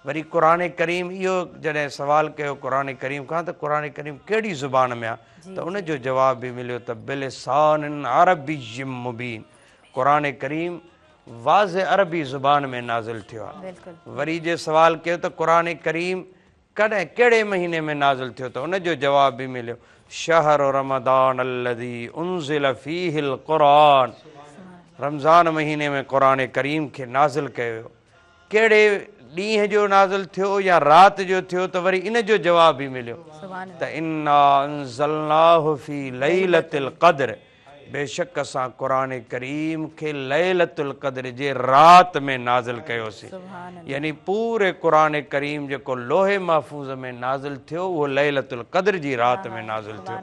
S3: وري قرآن ڪريم اهو جڏهن سوال ڪيو قرآن ڪريم کان ته قرآن ڪريم ڪهڙي زبان ۾ آهي ته ان جو جواب به مليو ته بلسان عربي مبين، قرآن ڪريم واضح عربي زبان ۾ نازل ٿيو آهي. وري جي سوال ڪيو ته قرآن ڪريم ڪڏهن ڪهڙي مهيني ۾ نازل ٿيو ته ان جو جواب به مليو شهر رمضان الذي انزل فيه القرآن، رمضان مهيني ۾ قرآن ڪريم کي نازل ڪيو ويو. ڪهڙي ڏينهن جو نازل ٿيو يا رات جو ٿيو ته وري ان جو جواب به مليو ته انا انزلناه في ليلة القدر، بيشڪ اسان قرآن ڪريم کي ليلة القدر جي رات ۾ نازل ڪيوسين. يعني پوري قرآن ڪريم جيڪو لوح محفوظ ۾ نازل ٿيو اهو ليلة القدر جي رات ۾ نازل ٿيو.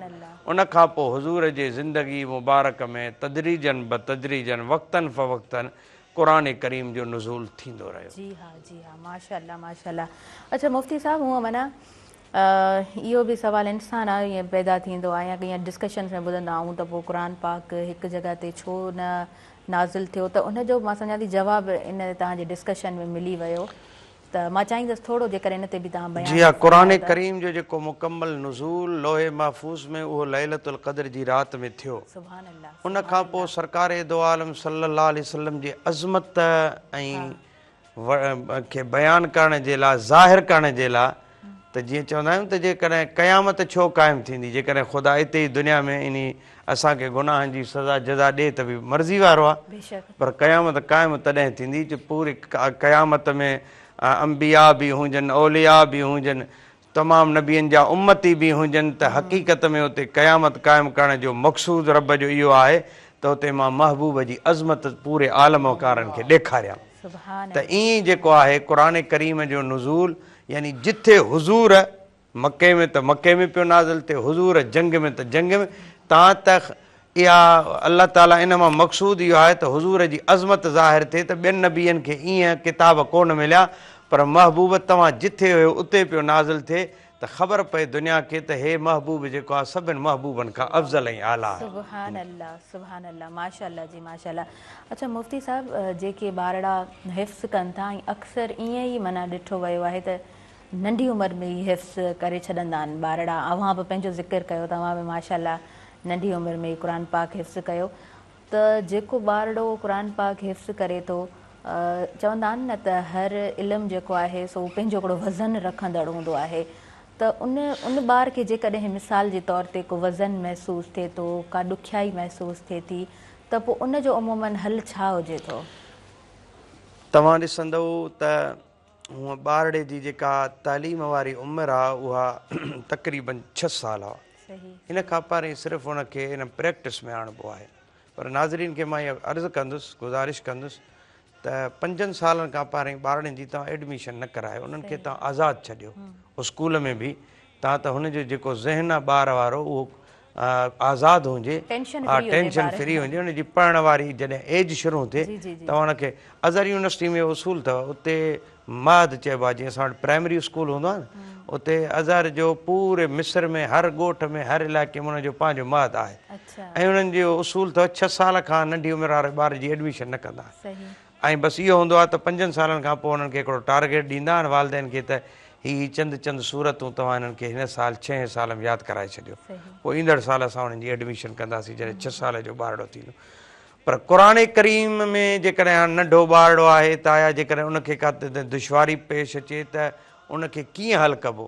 S3: ان کان پوء حضور جي زندگي مبارڪ ۾ تدريجاً بتدريجاً وقتاً فوقتاً قرآن ڪريم جو نزول ٿيندو رهيو.
S2: جي ها جي ها ماشاءالله ماشاءالله. اڇا مفتي صاحب هونء معنيٰ اهو به سوال انسان آ ائين پيدا ٿيندو آ يا ڪيئن ڊسڪشنز ۾ ٻڌندا آهيون ته پوء قرآن پاڪ هڪ جڳهه تي ڇو نه نازل ٿيو ته ان جو مان سمجهان ٿي جواب ان توهان جي ڊسڪشن ۾ ملي ويو ته مان چاهيندس ٿورو جيڪڏهن ان تي به توهان بيان
S3: جي ها قرآن
S2: فرمايو ته.
S3: ڪريم جو جيڪو مڪمل نزول لوح محفوظ ۾ اهو ليلة القدر جي رات ۾ ٿيو.
S2: سبحان الله
S3: ان
S2: سبحان
S3: کان پوء
S2: الله.
S3: سرڪار دو عالم صلي الله عليه وسلم جي عظمت ۽ کي بيان ڪرڻ جي لاء ظاهر ڪرڻ جي لاء ته جيئن چوندا آهيون ته جيڪڏهن قيامت ڇو قائم ٿيندي جيڪڏهن خدا اتي ئي دنيا ۾ انهي اسان کي گناهن جي سزا جزا ڏي ته به مرضي وارو آهي پر قيامت قائم تڏهن ٿيندي جو پوري قيامت ۾ انبياء به هجن اولياء به هجن تمام نبين جا امتي به هجن ته حقيقت ۾ اتي قيامت قائم ڪرڻ جو مقصود رب جو اهو آهي ته اتي مان محبوب جي عظمت پوري عالم وارن کي ڏيکاريان ته ائين ئي جيڪو آهي قرآن ڪريم جو نزول يعني جٿي حضور مڪي ۾ ته مڪي ۾ پيو نازل ٿئي، حضور جنگ ۾ ته جنگ ۾، تان ته اها الله تعاليٰ ان مان مقصود اهو آهي ته حضور جي عظمت ظاهر ٿئي ته ٻين نبين کي ائين ڪتاب ڪونه مليا پر محبوب توهان جٿي هيو اتي پيو نازل ٿئي ته خبر پئي دنيا کي ته هي محبوب جيڪو آهي سڀن محبوبن کان افضل ۽ اعليٰ آهي.
S2: سبحان الله سبحان الله ماشاءالله جي ماشاءالله اڇا مفتي صاحب جيڪي ٻارڙا حفظ ڪن ٿا ۽ اڪثر ائين ئي معنيٰ ڏٺو ويو آهي ته ننڍي عمر ۾ ئي حفظ ڪري ڇڏندا آهن ٻارڙا اوهان به پنهنجو ذڪر ڪيو ته اوهان به ماشاءالله ننڍي عمر ۾ ئي قرآن پاڪ حفظ ڪيو ته جيڪو ٻارڙو قرآن پاڪ حفظ ڪري ٿو چوندا آهن نه ته هر علم جيڪو آهي سو پنهنجو هڪڙو وزن رکندڙ هوندو آهي ته ان ان ٻار کي جيڪڏهن مثال جي طور تي ڪو وزن محسوس ٿئي ٿو ڪا ڏکيائي محسوس ٿئي ٿي ته پوء ان جو عموماً حل ڇا هجي ٿو؟
S3: توهان ڏسندؤ ته هونء ٻارڙي جي جيڪا تعليم واري عمر آ اها تقريباً ڇهه سال آ. ان کان پهرين صرف ان کي ان پريڪٽس ۾ آڻبو آهي. پر ناظرين کي مان اها عرض ڪندس، گذارش ڪندس ته پنجن سالن کان پهرين ٻارڙن جي توهان ايڊميشن نه ڪرايو، انهن کي توهان آزاد ڇڏيو. اسڪول ۾ به تان ته هن جو جيڪو ذهن آ ٻار وارو اهو آزاد هجي، ٽينشن فري هجي، ان جي پڙهڻ واري جڏهن ايج شروع ٿئي ته ان کي اظهر يونيورسٽي ۾ اصول اٿو اتي مهد چئبو آهي جيئن اسان وٽ پرائمري اسڪول هوندو آهي نه اتي اظهر جو پوري مصر ۾ هر ڳوٺ ۾ هر علائقي ۾ ان جو پنهنجو مهد آهي ۽ انهن جو اصول اٿو 6 سال کان ننڍي عمر واري ٻار جي ايڊميشن نه ڪندا ۽ بس اهو هوندو آهي ته پنجن سالن کان پوء انهن کي هڪڙو ٽارگيٽ ڏيندا آهن والدين کي ته هي هي چند چند سورتون توهان انهن کي هن سال ڇهين سال ۾ ياد ڪرائي ڇڏيو پوء ايندڙ سال اسان انهن جي ايڊميشن ڪنداسين جڏهن 6 سال جو ٻارڙو ٿيندو. پر قرآن ڪريم ۾ جيڪڏهن هاڻ ننڍو ٻارڙو آهي ته آيا جيڪڏهن ان کي ڪا دشواري پيش اچي ته ان کي ڪيئن حل ڪبو؟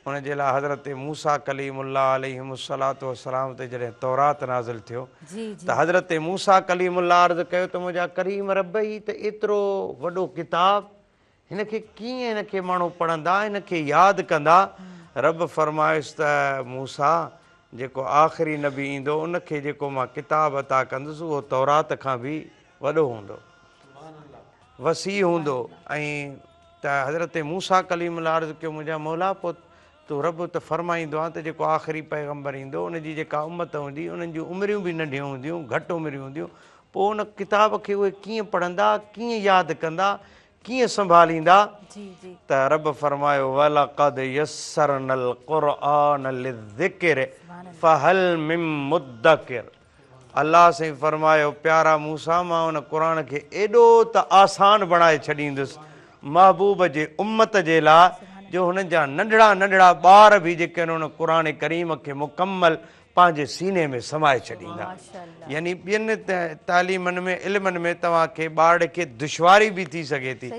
S3: ان جي لاء حضرت موسيٰ ڪليم الله عليهم الصلوة والسلام تي جڏهن تورات نازل ٿيو ته حضرت موسيٰ ڪليم الله عرض ڪيو ته منهنجا ڪريم رب هي ته ايترو وڏو ڪتاب هن کي ڪيئن هن کي ماڻهو پڙهندا هن کي ياد ڪندا؟ رب فرمايس ته موسيٰ جيڪو آخري نبي ايندو ان کي جيڪو مان ڪتاب عطا ڪندس اهو تورات کان به وڏو هوندو، وسيع هوندو ۽ ته حضرت موسيٰ ڪليم الله عرض ڪيو منهنجا مولا پوء تون رب ته فرمائيندو آهين ته جيڪو آخري پيغمبر ايندو ان جي جيڪا امت هوندي انهن جون عمريون به ننڍيون هونديون گهٽ عمريون هونديون پوء ان ڪتاب کي اهي ڪيئن پڙهندا ڪيئن ياد ڪندا ڪيئن سنڀاليندا ته رب فرمايو ولقد يسرنا القرآن للذڪر فهل من مدڪر الله سائين فرمايو پيارا موسيٰ مان ان قرآن کي ايڏو ته آسان بڻائي ڇڏيندس محبوب جي امت جي لاء جو هنن جا ننڍڙا ننڍڙا ٻار به جيڪي آهن ان قرآن ڪريم کي مڪمل پنهنجي سيني ۾ سمائي ڇڏيندا. يعني ٻين تعليمن ۾ علمن ۾ توهان کي ٻارڙي کي دشواري به ٿي سگهي ٿي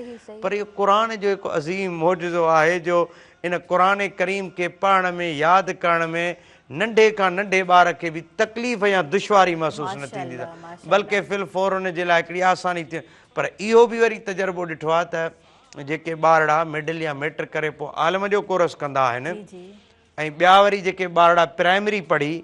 S3: پر اهو قرآن جو هڪ عظيم معجزو آهي جو ان قرآن ڪريم کي پڙهڻ ۾ ياد ڪرڻ ۾ ننڍي کان ننڍي ٻار کي به تڪليف يا دشواري محسوس نه ٿيندي بلڪه في الفور ان جي لاء هڪڙي آساني ٿي پر اهو به وري تجربو ڏٺو آهي ته جيڪي ٻارڙا مڊل يا ميٽرڪ ڪري پوء عالم جو ڪورس ڪندا آهن ۽ ٻيا وري جيڪي ٻارڙا پرائمري پڙهي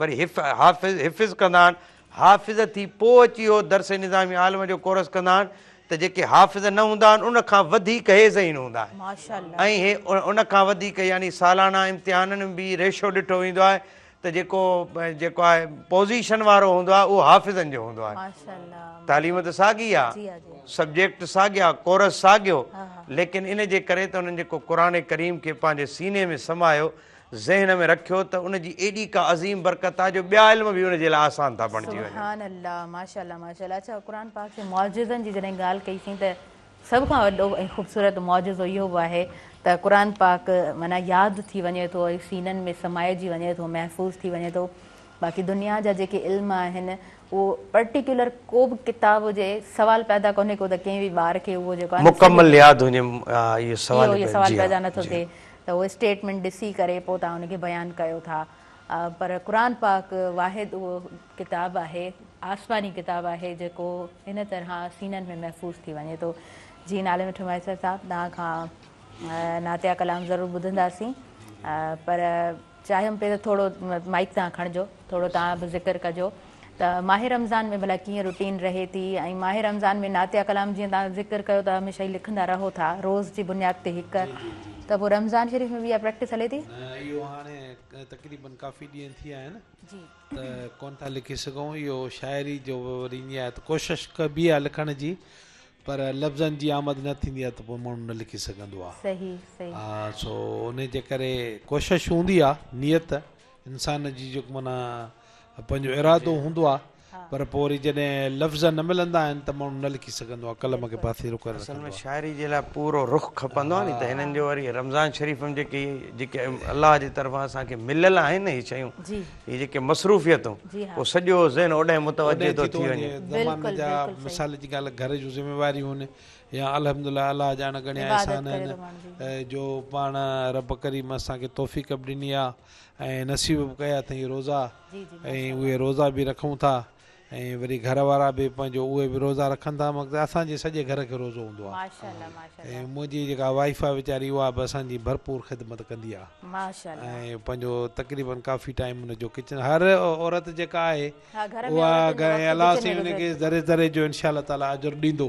S3: وري حافظ حفظ ڪندا آهن، حافظ ٿي پوء اچي اهو درس نظامي عالم جو ڪورس ڪندا آهن ته جيڪي حافظ نه هوندا آهن ان کان وڌيڪ هي ذهين هوندا آهن ۽ هي ان کان وڌيڪ يعني سالانه امتحانن ۾ به ريشو ڏٺو ويندو آهي ته جيڪو جيڪو آهي پوزيشن وارو هوندو آهي اهو حافظن جو هوندو آهي. تعليم ته ساڳي آهي، سبجيڪٽ ساڳيا، ڪورس ساڳيو، ليڪن ان جي ڪري ته انهن جيڪو قرآن ڪريم کي پنهنجي سيني ۾ سمايو، ذهن ۾ رکيو ته ان جي ايڏي ڪا عظيم برڪت آهي جو ٻيا علم به ان جي لاء آسان ٿا بڻجي وڃن.
S2: سبحان الله ماشاءالله ماشاءالله اڇا قرآن پاڪ جي معجزن جي جڏهن ڳالهه ڪئي سين ته سڀ کان وڏو ۽ خوبصورت معجزو اهو به آهي ته قرآن پاڪ معنيٰ ياد ٿي وڃي ٿو ۽ سينن ۾ سمائجي وڃي ٿو محفوظ ٿي وڃي ٿو باقي دنيا جا جيڪي علم آهن اهو پرٽيڪيولر ڪو به ڪتاب هجي سوال پيدا ڪونهي ڪو ته ڪنهن به ٻار کي اهو جيڪو آهي
S3: مڪمل ياد هجي اهو سوال
S2: اهو سوال پيدا نٿو ٿئي ته اهو اسٽيٽمينٽ ڏسي ڪري پوء توهان ان کي بيان ڪيو ٿا پر قرآن پاڪ واحد اهو ڪتاب آهي، آسماني ڪتاب آهي جيڪو هن طرح سينن ۾ محفوظ ٿي وڃي ٿو. جي نالي مٺو مهيسر صاحب توهان کان نعتيه ڪلام ضرور ٻڌنداسين پر چاهيم پئي ته ٿورو مائيڪ توهان کڻجو ٿورو توهان به ذڪر ڪجو ته ماهه رمضان ۾ ڀلا ڪيئن روٽين رهي ٿي ۽ ماهه رمضان ۾ نعتيه ڪلام جيئن توهان ذڪر ڪيو ته هميشه ئي لکندا رهو ٿا روز جي بنياد تي هڪ ته پوء رمضان شريف ۾ به اها پريڪٽس هلي ٿي؟
S4: نه اهو هاڻي تقريبن ڪافي ڏينهن ٿي ويا آهن ته ڪونه ٿا لکي سگهون اهو شاعري جو وري ائين آهي ته ڪوشش ڪبي آهي لکڻ جي پر لفظن جي آمد نه ٿيندي آهي ته پوء ماڻهو نه لکي سگهندو آهي
S2: صحيح صحيح
S4: ها سو ان جي ڪري ڪوشش هوندي آهي نيت انسان جي جيڪو معنيٰ پنهنجو ارادو هوندو آ پر پوء وري جڏهن لفظ نه ملندا آهن ته ماڻهو نه لکي سگهندو آ قلم کي پاسيرو ڪري
S3: اصل
S4: رکندو
S3: ۾
S4: آ.
S3: شاعري جي لاء پورو رخ کپندو آ ني ته هنن جو وري رمضان شريف ۾ جيڪي جيڪي الله جي طرفان اسان کي مليل آهن نه هي شيون هي جيڪي مصروفيتون پوء سڄو ذهن اوڏانهن متوجه
S4: اوڏانهن
S3: ٿو
S4: ٿي ٿو
S3: ٿي
S4: وڃي
S3: وڃي.
S4: زماني جا مثال جي ڳالهه گهر جون ذميواريون آهن يا الحمدلله الله جا اڻ ڳڻيا احسان آهن جو پاڻ رب ڪريم اسان کي توفيق به ڏني آ ۽ نصيب به ڪيا اٿئين روزا ۽ اهي روزا به رکون ٿا ۽ وري گهر وارا به پنهنجو اهي به روزا رکن ٿا مقصد اسان جي سڄي گهر کي روزو هوندو آهي ۽ منهنجي جيڪا وائيف آهي ويچاري اها به اسان جي ڀرپور خدمت ڪندي آهي ۽ پنهنجو تقريبن ڪافي ٽائيم ان جو ڪچن هر عورت جيڪا آهي اها الله سائين ان کي ذري ذري جو انشاء الله تعالي اجر ڏيندو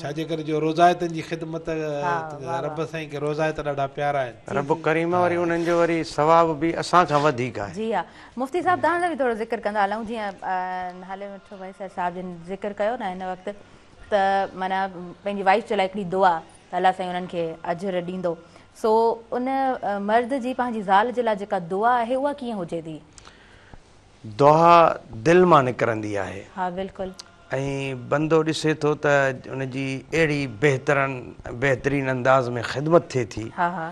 S4: ڇا جي ڪري جو روزائتن جي خدمت رب سائين کي روزائت ڏاڍا پيارا آهن.
S3: رب ڪريم وري انهن جو وري ثواب به اسان کان وڌيڪ آهي.
S2: جي ها مفتي صاحب توهان سان به ٿورو ذڪر ڪندا هلون جيئن نهالي مٺو مهيسر صاحب جن ذڪر ڪيو نه هن وقت ته معنيٰ پنهنجي وائيف جي لاء هڪڙي دعا ته الله سائين انهن کي اجر ڏيندو سو ان مرد جي پنهنجي زال جي لاء جيڪا دعا آهي اها ڪيئن هجي ٿي؟
S3: دعا دل مان نڪرندي آهي.
S2: ها بلڪل.
S3: ۽ بندو ڏسي ٿو ته ان جي اهڙي بهترن بهترين انداز ۾ خدمت ٿئي ٿي
S2: ها ها.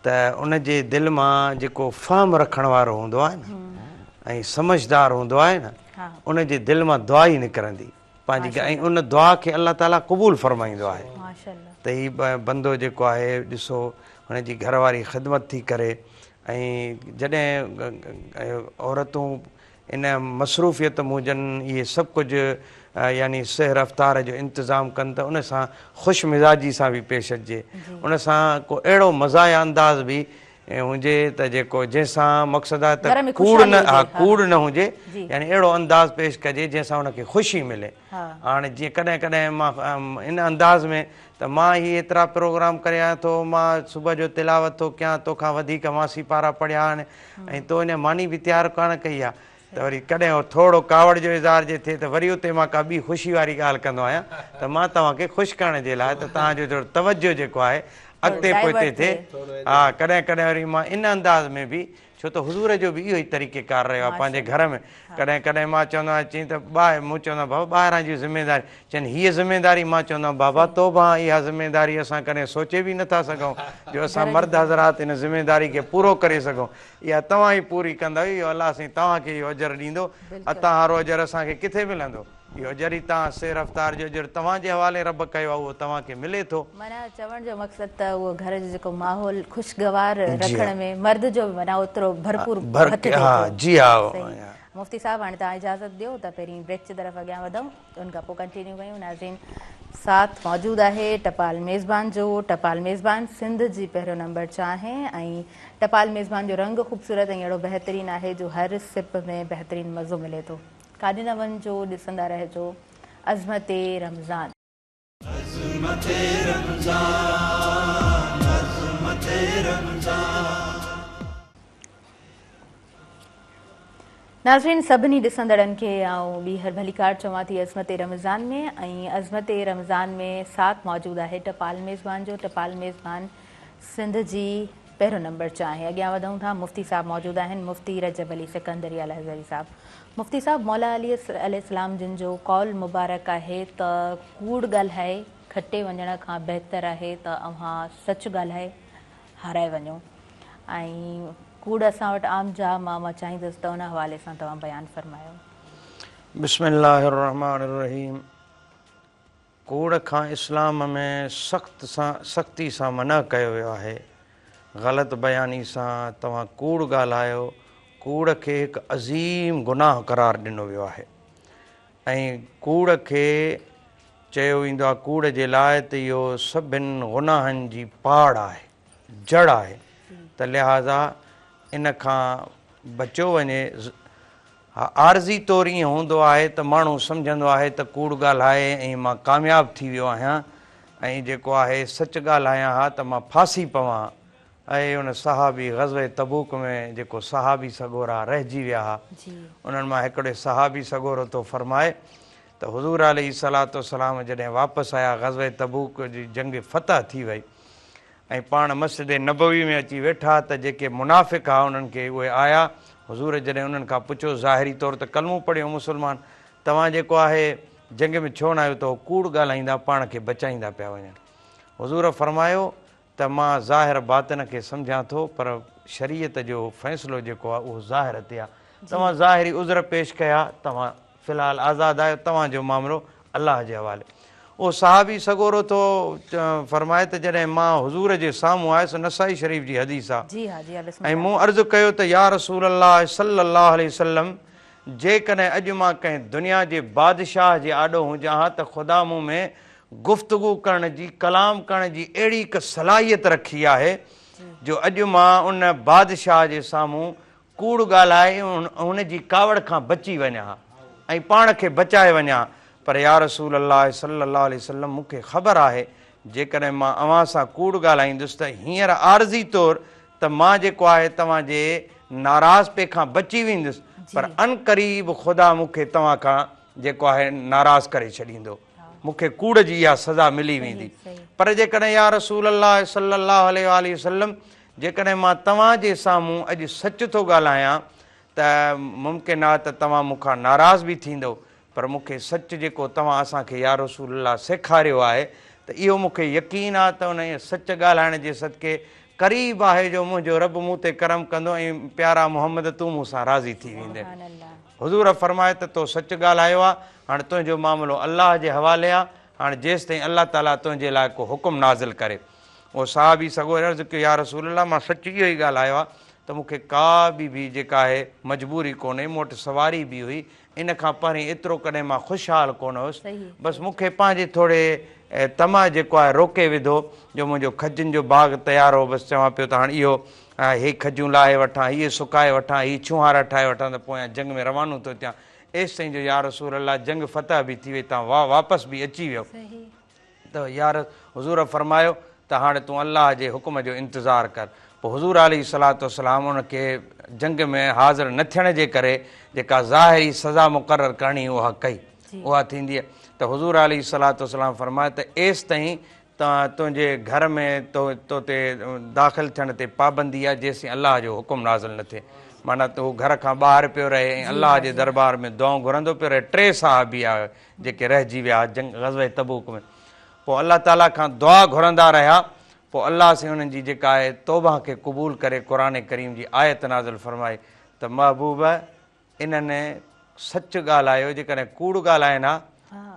S3: ته ان جي دل مان جيڪو فهم رکڻ وارو هوندو آهي نه ۽ سمجهدار هوندو آهي نه ان جي دل مان دعا ئي نڪرندي پنهنجي ۽ ان دعا کي الله تعالي قبول فرمائيندو آهي ته هي بندو جيڪو آهي ڏسو هن جي گهر واري خدمت ٿي ڪري ۽ جڏهن عورتون ان مصروفيت موجن اهي سڀ ڪجهه يعني سحر افطار جو انتظام ڪن ته ان سان خوش مزاجي سان به پيش اچجي ان سان ڪو اهڙو مزاحيه انداز به هجي ته جيڪو جنهن سان مقصد آهي ته ڪوڙ نه ها ڪوڙ نه هجي يعني اهڙو انداز پيش ڪجي جنهن سان ان کي خوشي ملي. هاڻي جيئن ڪڏهن ڪڏهن مان ان انداز ۾ ته مان هي ايترا پروگرام ڪريان ٿو، مان صبح جو تلاوت ٿو ڪيان، توکان وڌيڪ مان سيپارا پڙهيا آهن ۽ تو اڃا ماني به تيار ڪانه ڪئي آهي ته وري ڪڏهن ٿورو ڪاوڙ جو اظهار جي ٿئي ته وري اتي مان ڪا ٻي خوشي واري ڳالهه ڪندو آهيان ته مان توهان کي خوش ڪرڻ جي لاء ته توهان جو ٿورو توجه جيڪو آهي اڳتي پوئتي ٿئي. ها ڪڏهن ڪڏهن وري مان ان انداز ۾ به ڇو ته حضور جو به اهو ئي طريقه ڪار رهيو آهي پنهنجي گهر ۾ ڪڏهن ڪڏهن مان چوندو آهيان چين ته ٻاهر مون چوندو آهيان بابا ٻاهران جي ذميداري چين هيء ذميداري مان چوندو آهيان بابا توبهان اها ذميداري اسان ڪڏهن سوچي به نٿا سگهون جو اسان مرد حضرات ان ذميداري کي پورو ڪري سگهون اها توهان ئي پوري ڪندؤ اهو الله سائين توهان کي اهو اجر ڏيندو اتان وارو اجر اسان کي ڪٿي ملندو. اهو اجر ئي توهان سير افطار جو اجر توهان جي حوالي رب ڪيو آهي اهو توهان کي ملي ٿو.
S2: معنيٰ چوڻ جو مقصد ته اهو گهر جو جيڪو ماحول خوشگوار رکڻ ۾ مرد جو به معنيٰ اوترو ڀرپور هٿ ٿئي ٿو.
S3: جي ها.
S2: صحيح مفتي صاحب هاڻي توهان اجازت ڏيو ته پهرين بريڪ جي طرف اڳيان وڌون ان کان پوء ڪنٽينيو ڪيون ناظرين ساٿ موجود آهي ٽپال ميزبان جو ٽپال ميزبان سنڌ جي پهريون نمبر چانهه ۽ ٽپال ميزبان جو رنگ خوبصورت ۽ اهڙو بهترين آهي جو هر سپ ۾ بهترين مزو ملي ٿو. ڪاڏي نه وڃجو ڏسندا رهجو عظمت رمضان.
S1: عظمت رمضان عظمت رمضان.
S2: ناظرين سڀني ڏسندڙن کي آئون ٻيهر ڀليڪار چوان ٿي عظمت رمضان ۾ ۽ عظمت رمضان ۾ ساٿ موجود آهي ٽپال ميزبان جو ٽپال ميزبان سنڌ جي پهريون نمبر چانهه اڳيان وڌون ٿا مفتي صاحب موجود آهن مفتي رجب علي سڪندري الازهري صاحب مفتي صاحب مولا علي عليه السلام جن جو قول مبارڪ آهي ته ڪوڙ ڳالهائي کٽي وڃڻ کان بهتر آهي ته اوهان سچ ڳالهائي هارائي وڃو ۽ ڪوڙ اسان وٽ عام جام آ مان چاهيندس ته ان حوالي سان توهان بيان فرمايو.
S3: بسم الله الرحمٰن الرحيم ڪوڙ کان اسلام ۾ سخت سان سختي سان منع ڪيو ويو آهي. غلط بياني سان توهان ڪوڙ ڳالهايو، ڪوڙ کي هڪ عظيم گناهه قرار ڏنو ويو آهي ۽ ڪوڙ کي چيو ويندو آهي ڪوڙ جي لاء ته اهو سڀن گناهن جي پاڙ آهي، جڙ آهي ته لهٰذا ان کان بچيو وڃي. ها عارضي طور ائين هوندو آهي ته ماڻهو سمجهندو آهي ته ڪوڙ ڳالهائي ۽ مان ڪامياب ٿي ويو آهيان ۽ جيڪو آهي سچ ڳالهايان ها ته مان ڦاسي پوان ها. اهي ان صحابي غزوه تبوڪ ۾ جيڪو صحابي سڳورا رهجي ويا ها انهن مان هڪڙي صحابي سڳورو ٿو فرمائي ته حضور عليه الصلوة والسلام جڏهن واپس آيا غزوه تبوڪ جي جنگ فتح ٿي وئي ۽ پاڻ مسجد نبوي ۾ اچي ويٺا ته جيڪي منافق ها انهن کي اهي آيا، حضور جڏهن انهن کان پڇيو ظاهري طور ته ڪلمو پڙهيو مسلمان توهان جيڪو آهي جنگ ۾ ڇو نه آيو ته هو ڪوڙ ڳالهائيندا پاڻ کي بچائيندا پيا وڃن حضور فرمايو ته مان ظاهر باطن کي سمجهان ٿو پر شريعت جو فيصلو جيڪو آهي اهو ظاهر تي آهي توهان ظاهري عذر پيش ڪيا توهان في الحال آزاد آهيو توهان جو معاملو الله جي حوالي. اهو صحابي سڳورو ٿو فرمائي ته جڏهن مان حضور جي سامهون آيس نسائي شريف جي حديث آ
S2: جي ها جي ها بسم
S3: ۽
S2: الله.
S3: مون عرض ڪيو ته يا رسول الله صلي الله عليه وسلم جيڪڏهن اڄ مان ڪنهن دنيا جي بادشاهه جي آڏو هجان ها ته خدا مون ۾ گفتگو ڪرڻ جي ڪلام ڪرڻ جي اهڙي هڪ صلاحيت رکي آهي جو اڄ مان ان بادشاهه جي سامهون ڪوڙ ڳالهائي هن جي ڪاوڙ کان بچي وڃان ها ۽ پاڻ کي بچائي وڃان ها پر يا رسول الله صلي الله عليه وسلم مون کي خبر آهي جيڪڏهن مان اوهان سان ڪوڙ ڳالهائيندس ته هينئر عارضي طور ته مان جيڪو آهي توهان جي ناراضپي کان بچي ويندس پر عنقريب خدا مون کي توهان کان جيڪو آهي ناراض ڪري ڇڏيندو مون کي ڪوڙ جي اها سزا ملي ويندي پر جيڪڏهن يا رسول الله صلي الله عليه واٰله وسلم جيڪڏهن مان توهان جي سامهون اڄ سچ ٿو ڳالهايان ته ممڪن آهي ته توهان مون کان ناراض به ٿيندؤ پر مون کي سچ جيڪو توهان اسان کي يا رسول الله سيکاريو آهي ته اهو مون کي يقين آهي ته انهيء سچ ڳالهائڻ جي صدقي قريب آهي جو منهنجو رب مون تي ڪرم ڪندو ۽ پيارا محمد تون مون سان راضي ٿي ويندين. حضور فرمايو ته تو سچ ڳالهايو آهي هاڻ تنهنجو معاملو الله جي حوالي آهي هاڻ جيستائين الله تعاليٰ تنهنجي لاء ڪو حڪم نازل ڪري. اهو صحابي سڳوري عرض ڪيو، يا رسول الله! مان سچ اهو ئي ڳالهايو آهي ته مون کي ڪا به به جيڪا آهي مجبوري ڪونهي، مون وٽ سواري به هئي، ان کان پهرين ايترو ڪڏهن مان خوشحال ڪونه هوس، بس مون کي پنهنجي ٿوري طمع جيڪو آهي روڪي وڌو جو منهنجو کجين جو باغ تيار هو، بس چوان پيو ته هاڻ اهو هي کجون لاهي وٺان، هيء سڪائي وٺان، هي ڇونهارا ٺاهي وٺان ته پويان جنگ ۾ روانو ٿو ٿيان. ايستائين جو يا رسول الله جنگ فتح به ٿي وئي توهان واپس به اچي ويؤ. ته يار حضور فرمايو ته هاڻي تون الله جي حڪم جو انتظار ڪر. پوء حضور عليه الصلوة والسلام ان کي جنگ ۾ حاضر نه ٿيڻ جي ڪري جيڪا ظاهري سزا مقرر ڪرڻي هئي اها ڪئي. اها ٿيندي ته حضور عليه الصلوة والسلام فرمايو ته ايستائين تنهنجي گهر ۾ تو تي داخل ٿيڻ تي پابندي آهي جيسين الله جو حڪم نازل نه ٿئي. معنيٰ ته هو گهر کان ٻاهر پيو رهي ۽ الله جي دربار ۾ دعائون گهرندو پيو رهي. ٽي صحابي آهي جيڪي رهجي ويا جنگ غزوه تبوڪ ۾. پوء الله تعاليٰ کان دعا گهرندا رهيا. پوء الله سائين انهن جي جيڪا آهي توبه کي قبول ڪري قرآن ڪريم جي آيت نازل فرمائي ته محبوب! انهن سچ ڳالهايو، جيڪڏهن ڪوڙ ڳالهائن ها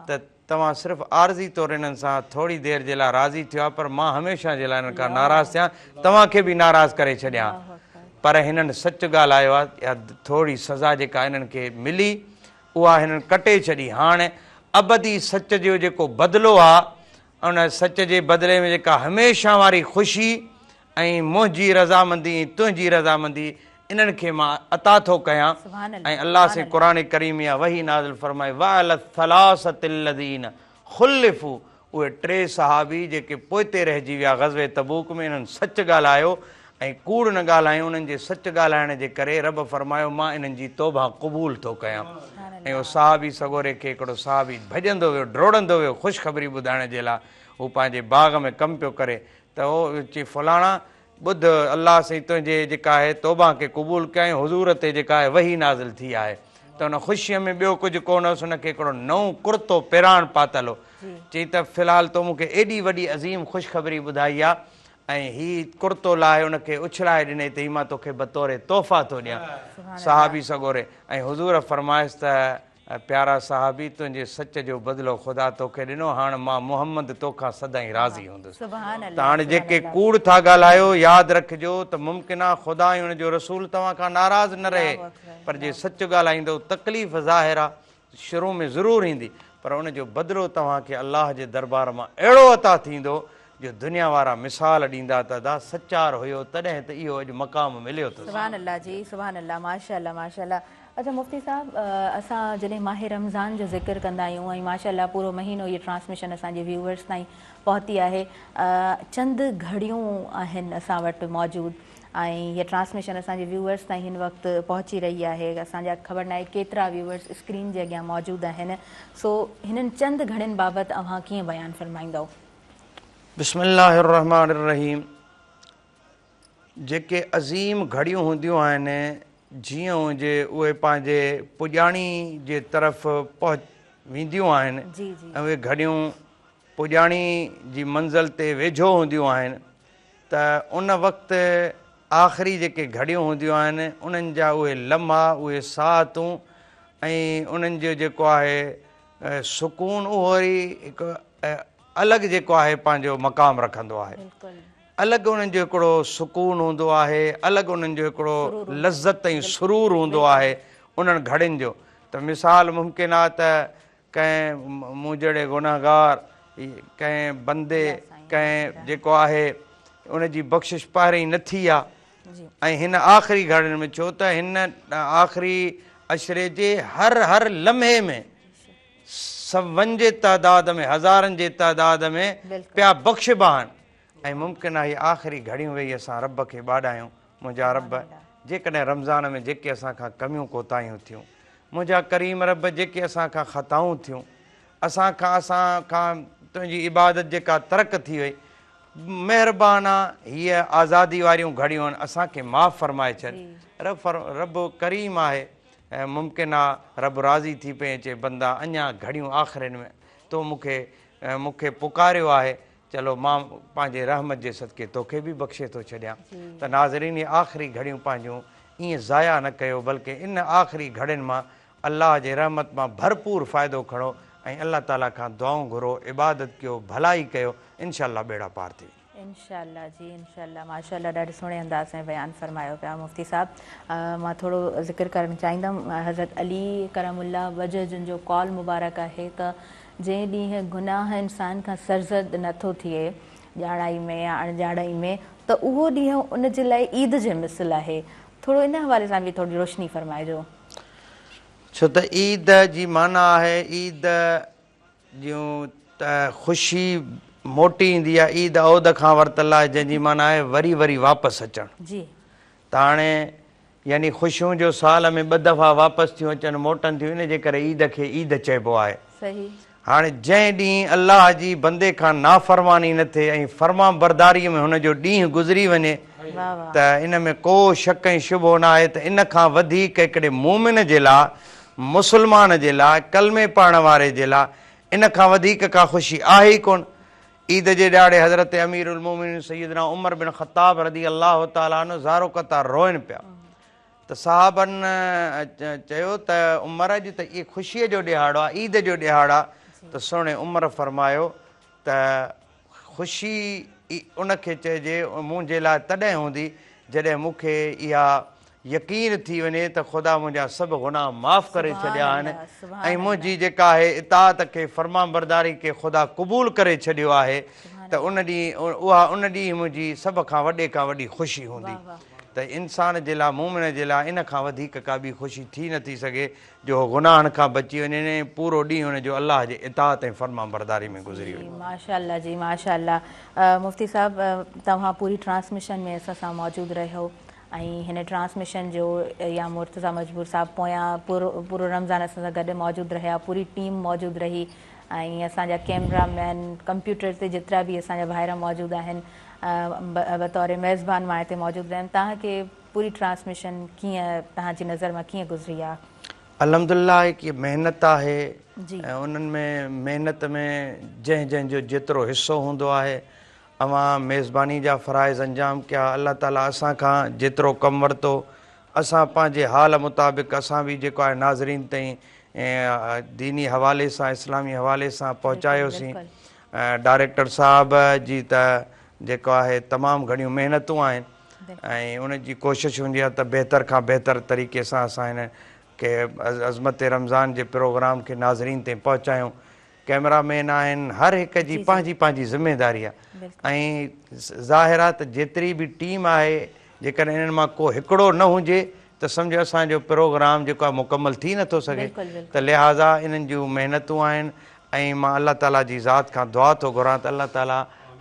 S3: ته توهان صرف عارضي طور انهن سان ٿوري دير جي لاء راضي ٿيو ها پر مان هميشه جي لاء انهن کان ناراض ٿيان توهان کي به ناراض ڪري ڇڏيان ها پر هنن سچ ڳالهايو آهي اها ٿوري سزا جيڪا انهن کي ملي اها هنن ڪٽي ڇڏي هاڻ ابدي سچ جو جيڪو بدلو آهي ان سچ جي بدلي ۾ جيڪا هميشه واري خوشي ۽ منهنجي رضامندي ۽ تنهنجي رضامندي انهن کي مان عطا ٿو ڪيان ۽ الله سائين قرآن ڪريم اها وحي نازل فرمائي وعلي الثلاثة الذين خلفوا اهي ٽي صحابي جيڪي پوئتي رهجي ويا غزوه تبوڪ ۾ انهن سچ ڳالهايو ۽ ڪوڙ نه ڳالهايو انهن جي سچ ڳالهائڻ جي ڪري رب فرمايو مان انهن جي توبه قبول ٿو ڪيان ۽ اهو صحابي سڳوري کي هڪڙو صحابي ڀڄندو ويو ڊوڙندو ويو خوشخبري ٻڌائڻ جي لاء هو پنهنجي باغ ۾ ڪم پيو ڪري ته او چي فلاڻا! ٻڌ، الله سائين تنهنجي جيڪا آهي توبه کي قبول ڪيو ۽ حضور تي جيڪا آهي وحي نازل ٿي آهي. ته ان خوشيء ۾ ٻيو ڪجهه ڪونه هوس، هن کي هڪڙو نئون ڪرتو پهراڻ پاتل هو. چي ته في الحال تو مون کي ايڏي وڏي عظيم خوشخبري ٻڌائي آ ۽ هي ڪرتو لاهي ان کي اڇلائي ڏنئي ته هي مان توکي بطور تحفه ٿو ڏيان. صحابي سڳوري ۽ حضور فرمايس ته اي پيارا صحابي! تنهنجي سچ جو بدلو خدا توکي ڏنو، هاڻ مان محمد توکان سدائين راضي هوندس. ته هاڻ جيڪي ڪوڙ ٿا ڳالهايو، ياد رکجو ته ممڪن آ خدا ۽ ان جو رسول توهان کان ناراض نه رهي، پر جي سچ ڳالهائيندؤ تڪليف ظاهر آ شروع ۾ ضرور ايندي، پر ان جو بدلو توهان کي الله جي دربار مان اهڙو عطا ٿيندو جو دنيا وارا مثال ڏيندا ته ادا سچار هيو تڏهن ته اهو اڄ مقام مليو اٿس.
S2: سبحان الله جي سبحان الله ماشاءالله ماشاءالله اڇا مفتي صاحب اسان جڏهن ماه رمضان جو ذڪر ڪندا آهيون ۽ ماشاءالله پورو مهينو هي ٽرانسميشن اسان جي ويوئرس تائين پهتي آهي چند گهڙيون آهن اسان وٽ موجود ۽ هي ٽرانسميشن اسان جي ويوئرس تائين هن وقت پهچي رهي آهي اسان جا خبر ناهي ڪيترا ويوئرس اسڪرين جي اڳيان موجود آهن سو هنن چند گهڙين بابت اوهان ڪيئن بيان فرمائيندؤ.
S3: بسم الله الرحمٰن الرحيم جيڪي عظيم گهڙيون هونديون آهن جيئن هجي اهي پنهنجي پڄاڻي جي طرف پهچ وينديون آهن ۽ اهي گهڙيون پڄاڻي جي منزل تي ويجهو هونديون آهن ته ان وقت آخري جيڪي گهڙيون هونديون آهن انهن جا اهي لمحا اهي ساعتون ۽ انهن جو جيڪو آهي سڪون اهو وري هڪ الڳ جيڪو آهي پنهنجو مقام رکندو آهي. الڳ انهن جو هڪڙو سڪون هوندو آهي، الڳ انهن جو هڪڙو لذت ۽ سرور هوندو آهي انهن گهڙين جو ته مثال ممڪن آهي ته ڪنهن مون جهڙي گنهگار ڪنهن بندي ڪنهن جيڪو آهي ان جي بخشش پهرين نه ٿي آهي ۽ هن آخري گهڙين ۾ ڇو ته هن آخري عشري جي هر هر لمحي ۾ سون جي تعداد ۾ هزارن جي تعداد ۾ پيا بخشبا آهن ۽ ممڪن آهي آخري گهڙيون ويهي اسان رب کي ٻاڏايون منهنجا رب جيڪڏهن رمضان ۾ جيڪي اسان کان ڪميون ڪوتاهيون ٿيون منهنجا ڪريم رب جيڪي اسان کان خطائون ٿيون اسان کان اسان کان تنهنجي عبادت جيڪا ترڪ ٿي وئي مهربان آ هيء آزادي واريون گهڙيون آهن اسان کي معاف فرمائي ڇڏ رب رب ڪريم آهي ممڪن آ رب راضي ٿي پئي ۽ چئي بندا اڃا گهڙيون آخرين ۾ تو مون کي مون کي پڪاريو آهي چلو مان پنهنجي رحمت جي صدقي توکي به بخشي ٿو ڇڏيان ته ناظرين هي آخري گهڙيون پنهنجون ائين ضايع نه ڪيو بلڪه ان آخري گهڙين مان الله جي رحمت مان ڀرپور فائدو کڻو ۽ الله تعالي کان دعائون گهرو عبادت ڪيو ڀلائي ڪيو انشاء الله ٻيڙا پار ٿي ويندا.
S2: انشاء الله جي انشاء الله ماشاء الله ڏاڍي سهڻي انداز ۾ بيان فرمايو پيا مفتي صاحب مان ٿورو ذڪر ڪرڻ چاهيندم حضرت علي ڪرم الله وجه جن جو قول مبارڪ آهي ته جنهن ڏينهن گناهه انسان کان سرزد نه ٿو ٿئي ڄاڻائي ۾ يا اڻڄاڻائي ۾ ته اهو ڏينهن ان جي لاء عيد جي مثل آهي. ٿورو ان حوالي سان به ٿوري روشني فرمائجو.
S3: ڇو ته عيد جي معنيٰ آهي عيد جيئن ته خوشي موٽي ايندي آهي، عيد عود کان ورتل آهي جنهن جي معنيٰ آهي وري وري واپس اچڻ.
S2: جي.
S3: ته هاڻي يعني خوشيون جو سال ۾ ٻه دفعا واپس ٿيون اچن موٽن ٿيون ان جي ڪري عيد کي عيد چئبو آهي.
S2: صحيح.
S3: هاڻي جنهن ڏينهن الله جي بندي کان نافرماني نه ٿئي ۽ فرمانبرداريء ۾ هن جو ڏينهن گذري وڃي ته ان ۾ ڪو شڪ ۽ شبهو نه آهي ته ان کان وڌيڪ هڪڙي مؤمن جي لاء، مسلمان جي لاء، ڪلمي پڙهڻ واري جي لاء ان کان وڌيڪ ڪا خوشي آهي ئي ڪونه. عيد جي ڏهاڙي حضرت امير المومنين سيدنا عمر بن خطاب رضي الله تعالٰي عنه زارو قطار روئن پيا ته صحابن چيو ته عمر اڄ ته اهي خوشيء جو ڏهاڙو آهي، عيد جو ڏهاڙو آهي ته سهڻي عمر فرمايو ته خوشي ان کي چئجي منهنجي لاء تڏهن هوندي جڏهن مون کي اها يقين ٿي وڃي ته خدا منهنجا سڀ گناهه معاف ڪري ڇڏيا آهن ۽ منهنجي جيڪا آهي اطاعت کي فرمانبرداري کي خدا قبول ڪري ڇڏيو آهي ته ان ڏينهن اها ان ڏينهن منهنجي سڀ کان وڏي کان وڏي خوشي هوندي ته انسان جي لاء مؤمن جي لاء ان کان وڌيڪ ڪا ٻي خوشي ٿي نٿي سگهي جو هو گناهن کان بچي وڃي ۽ پورو ڏينهن ان جو الله جي اطاعت ۽ فرمانبرداري ۾ گذري
S2: وڃي. ماشاء الله جي ماشاء الله مفتي صاحب توهان پوري ٽرانسميشن ۾ اسان سان موجود رهيو ۽ هن ٽرانسميشن جو يا مرتضيٰ مجبور صاحب پويان پورو پورو رمضان اسان سان گڏ موجود رهيا پوري ٽيم موجود رهي ۽ اسان جا ڪيمرا مين ڪمپيوٽر تي جيترا به اسان جا ڀائر موجود آهن بطور ميزبان مان هتي موجود رهيم توهان کي پوري ٽرانسميشن ڪيئن توهان جي نظر مان ڪيئن گذري آ؟
S3: الحمدلله هڪ هي محنت آهي ۽ انهن ۾ محنت ۾ جنهن جنهن جو جيترو حصو هوندو آهي اوهان ميزباني جا فرائض انجام ڪيا الله تعالي اسان کان جيترو ڪم ورتو اسان پنهنجي حال مطابق اسان به جيڪو آهي ناظرين تائين ديني حوالي سان اسلامي حوالي سان پهچايوسين ڊائريڪٽر صاحب جي ته جيڪو آهي تمام گهڻيون محنتون آهن ۽ ان جي ڪوشش هوندي آهي ته بهتر کان بهتر طريقي سان اسان هن کي عظمت رمضان جي پروگرام کي ناظرين تائين پهچايون ڪئميرا مين آهن هر هڪ جي پنهنجي پنهنجي ذميداري آهي ۽ ظاهر آهي ته جيتري به ٽيم آهي جيڪڏهن انهن مان ڪو هڪڙو نه هجي ته سمجهو اسان جو پروگرام جيڪو آهي مڪمل ٿي نٿو سگهي ته لهٰذا انهن جون محنتون آهن ۽ مان الله تعالي جي ذات کان دعا ٿو گهران ته الله تعالي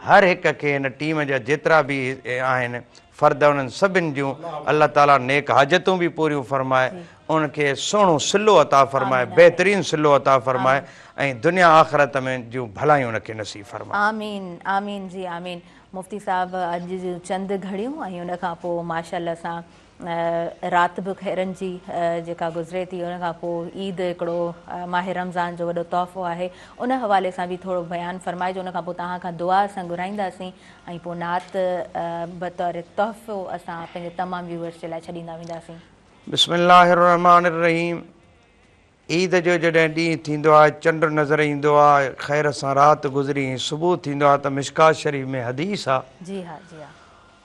S3: هر هڪ کي هن ٽيم جا جيترا به آهن فرد انهن سڀن جون الله تعالي نيڪ حاجتون به پوريون فرمائي انهن کي سهڻو صلو عطا فرمائي بهترين صلو عطا فرمائي ۽ دنيا آخرت ۾ جون ڀلايون ان کي نصيب فرمائي.
S2: آمين آمين جي آمين مفتي صاحب اڄ جون چند گهڙيون ۽ ان کان پوء ماشاءالله سان رات به خيرن جي جيڪا گذري ٿي ان کان پوء عيد هڪڙو ماه رمضان جو وڏو تحفو آهي ان حوالي سان به ٿورو بيان فرمائجو ان کان پوء توهان کان دعا اسان گهرائينداسين ۽ پوء نعت بطور تحفو اسان پنهنجي تمام ويوئرس جي لاء ڇڏيندا وينداسين.
S3: بسم الله الرحمٰن الرحيم عيد جو جڏهن ڏينهن ٿيندو آهي چنڊ نظر ايندو آهي خير سان رات گذري ۽ صبح ٿيندو آهي ته مشڪوة شريف ۾ حديث آهي
S2: جي ها جي ها.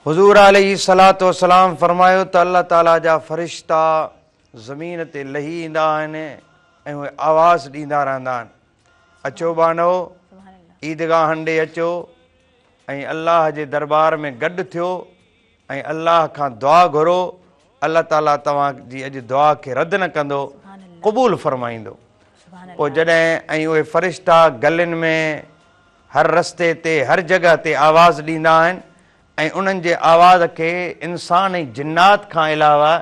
S3: حضور عليه الصلوة والسلام فرمايو ته الله تعالي جا فرشتا زمين تي لهي ايندا آهن ۽ اهي آواز ڏيندا رهندا آهن اچو ٻانهو عيدگاهن ڏي اچو ۽ الله جي دربار ۾ گڏ ٿيو ۽ الله کان دعا گهرو، الله تعالي توهان جي اڄ دعا کي رد نه ڪندو، قبول فرمائيندو. پوء جڏهن ۽ اهي فرشتا گلين ۾ هر رستي تي هر جڳهه تي آواز ڏيندا آهن ۽ انهن جي آواز کي انسان ۽ جنات کان علاوه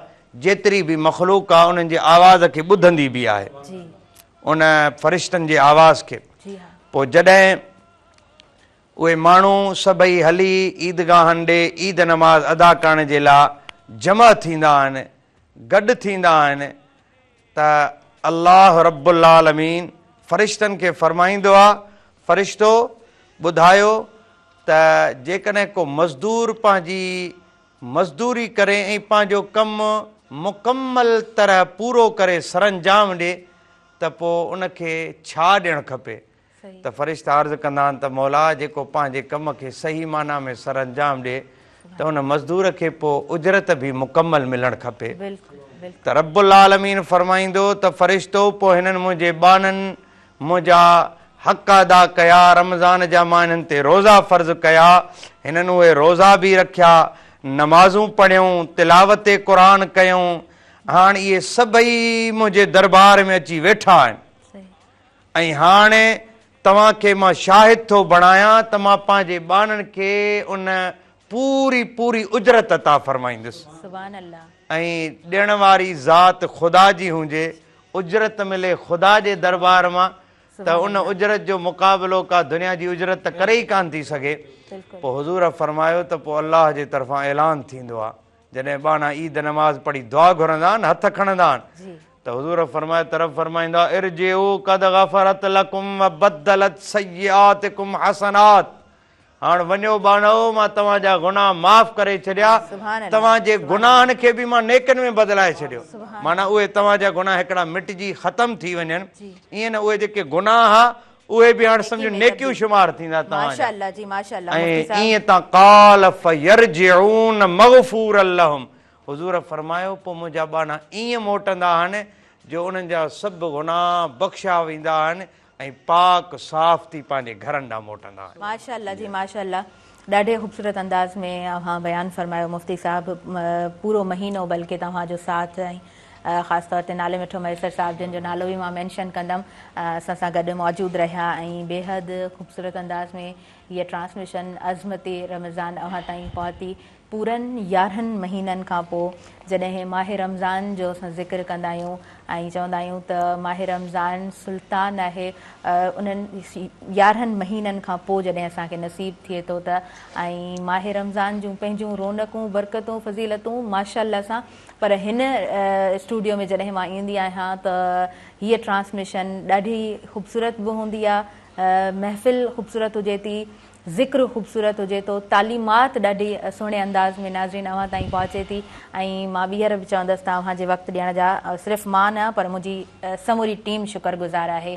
S3: جيتري به مخلوق آهي انهن جي آواز کي ٻڌندي به آهي ان فرشتن جي آواز کي پوء جڏهن اهي ماڻهو سڀئي هلي عيدگاهن ڏي عيد نماز ادا ڪرڻ جي لاء جمع ٿيندا آهن، گڏ ٿيندا آهن ته الله رب العالمين فرشتن کي فرمائيندو آهي، فرشتو! ٻڌايو ته جيڪڏهن ڪو مزدور پنهنجي مزدوري ڪري ۽ پنهنجو ڪم مڪمل طرح پورو ڪري سرانجام ڏي ته پوء ان کي ڇا ڏيڻ کپي؟ ته فرشتا عرض ڪندا آهن ته مولا جيڪو پنهنجي ڪم کي صحيح معنيٰ ۾ سرانجام ڏئي ته ان مزدور کي پوء اجرت به مڪمل ملڻ کپي ته رب العالمين فرمائيندو ته فرشتو پوء هنن منهنجي ٻانهن منهنجا حق ادا ڪيا، رمضان جا مان انهن تي روزا فرض ڪيا، هنن اهي روزا به رکيا، نمازون پڙهيون، تلاوت قرآن ڪيون، هاڻ اهي سڀئي منهنجي دربار ۾ اچي ويٺا آهن ۽ هاڻ توهان کي مان شاهد ٿو بڻايان ته مان پنهنجي ٻانهن کي ان پوري پوري اجرت عطا فرمائيندس. ۽ ڏيڻ واري ذات خدا جي هجي، اجرت ملي خدا جي دربار مان ته ان اجرت جو مقابلو ڪا دنيا جي اجرت ته ڪري ئي ڪانه ٿي سگهي. پوء حضور فرمايو ته پوء الله جي طرفان اعلان ٿيندو آهي جڏهن ٻانها عيد نماز پڙهي دعا گهرندا آهن هٿ کڻندا آهن ته حضور فرمايو ته رب فرمائيندو آهي ارجعوا قد غفرت لڪم وبدلت سيئاتڪم حسنات هاڻ وڃو ٻانهؤ مان توهان جا گناهه معاف ڪري ڇڏيا، توهان جي گناهن کي به مان نيڪين ۾ بدلائي ڇڏيو. معنيٰ اهي توهان جا گناهه هڪڙا مٽجي ختم ٿي وڃن، ائين نه اهي جيڪي گناهه ها اهي به هاڻ سمجهو نيڪيون شمار ٿيندا توهان جا. ۽ ائين تان قال فيرجعون مغفورا لهم حضور فرمايو پوء منهنجا ٻانها ائين موٽندا آهن جو انهن جا سڀ گناهه بخشيا ويندا آهن ۽ پاڪ صاف ٿي پنهنجي گهرن ڏانهن موٽندا آهن.
S2: ماشاء الله جي ماشاء الله ڏاڍي خوبصورت انداز ۾ اوهان بيان فرمايو مفتي صاحب پورو مهينو بلڪه توهان جو ساٿ ۽ خاص طور تي نالي مٺو مهيسر صاحب جن جو نالو به مان مينشن ڪندم اسان سان گڏ موجود رهيا ۽ بيحد خوبصورت انداز ۾ هيء ٽرانسميشن عظمت رمضان اوهان تائين پهتي پورن 11 مهينن کان پوء جڏهن ماهه رمضان جو اسان ذڪر ڪندا آهيون ۽ چوندا آهيون ته ماهه رمضان سلطان آهي انهن 11 مهينن کان پوء جڏهن اسان کي نصيب ٿئي ٿو ته ۽ ماهه رمضان جون پنهنجون رونقون برڪتون فضيلتون ماشاء الله سان پر هن اسٽوڊيو ۾ جڏهن مان ايندي آهيان ته هيء ٽرانسميشن ڏاڍي خوبصورت به هوندي آهي محفل خوبصورت هجي ٿي ذڪر خوبصورت هجي ٿو، تعليمات ڏاڍي سهڻي انداز ۾ ناظرين اوهان تائين پهچي ٿي ۽ مان ٻيهر به چوندس ته اوهان جي وقت ڏيڻ جا صرف مان نه پر منهنجي سموري ٽيم شڪر گذار آهي.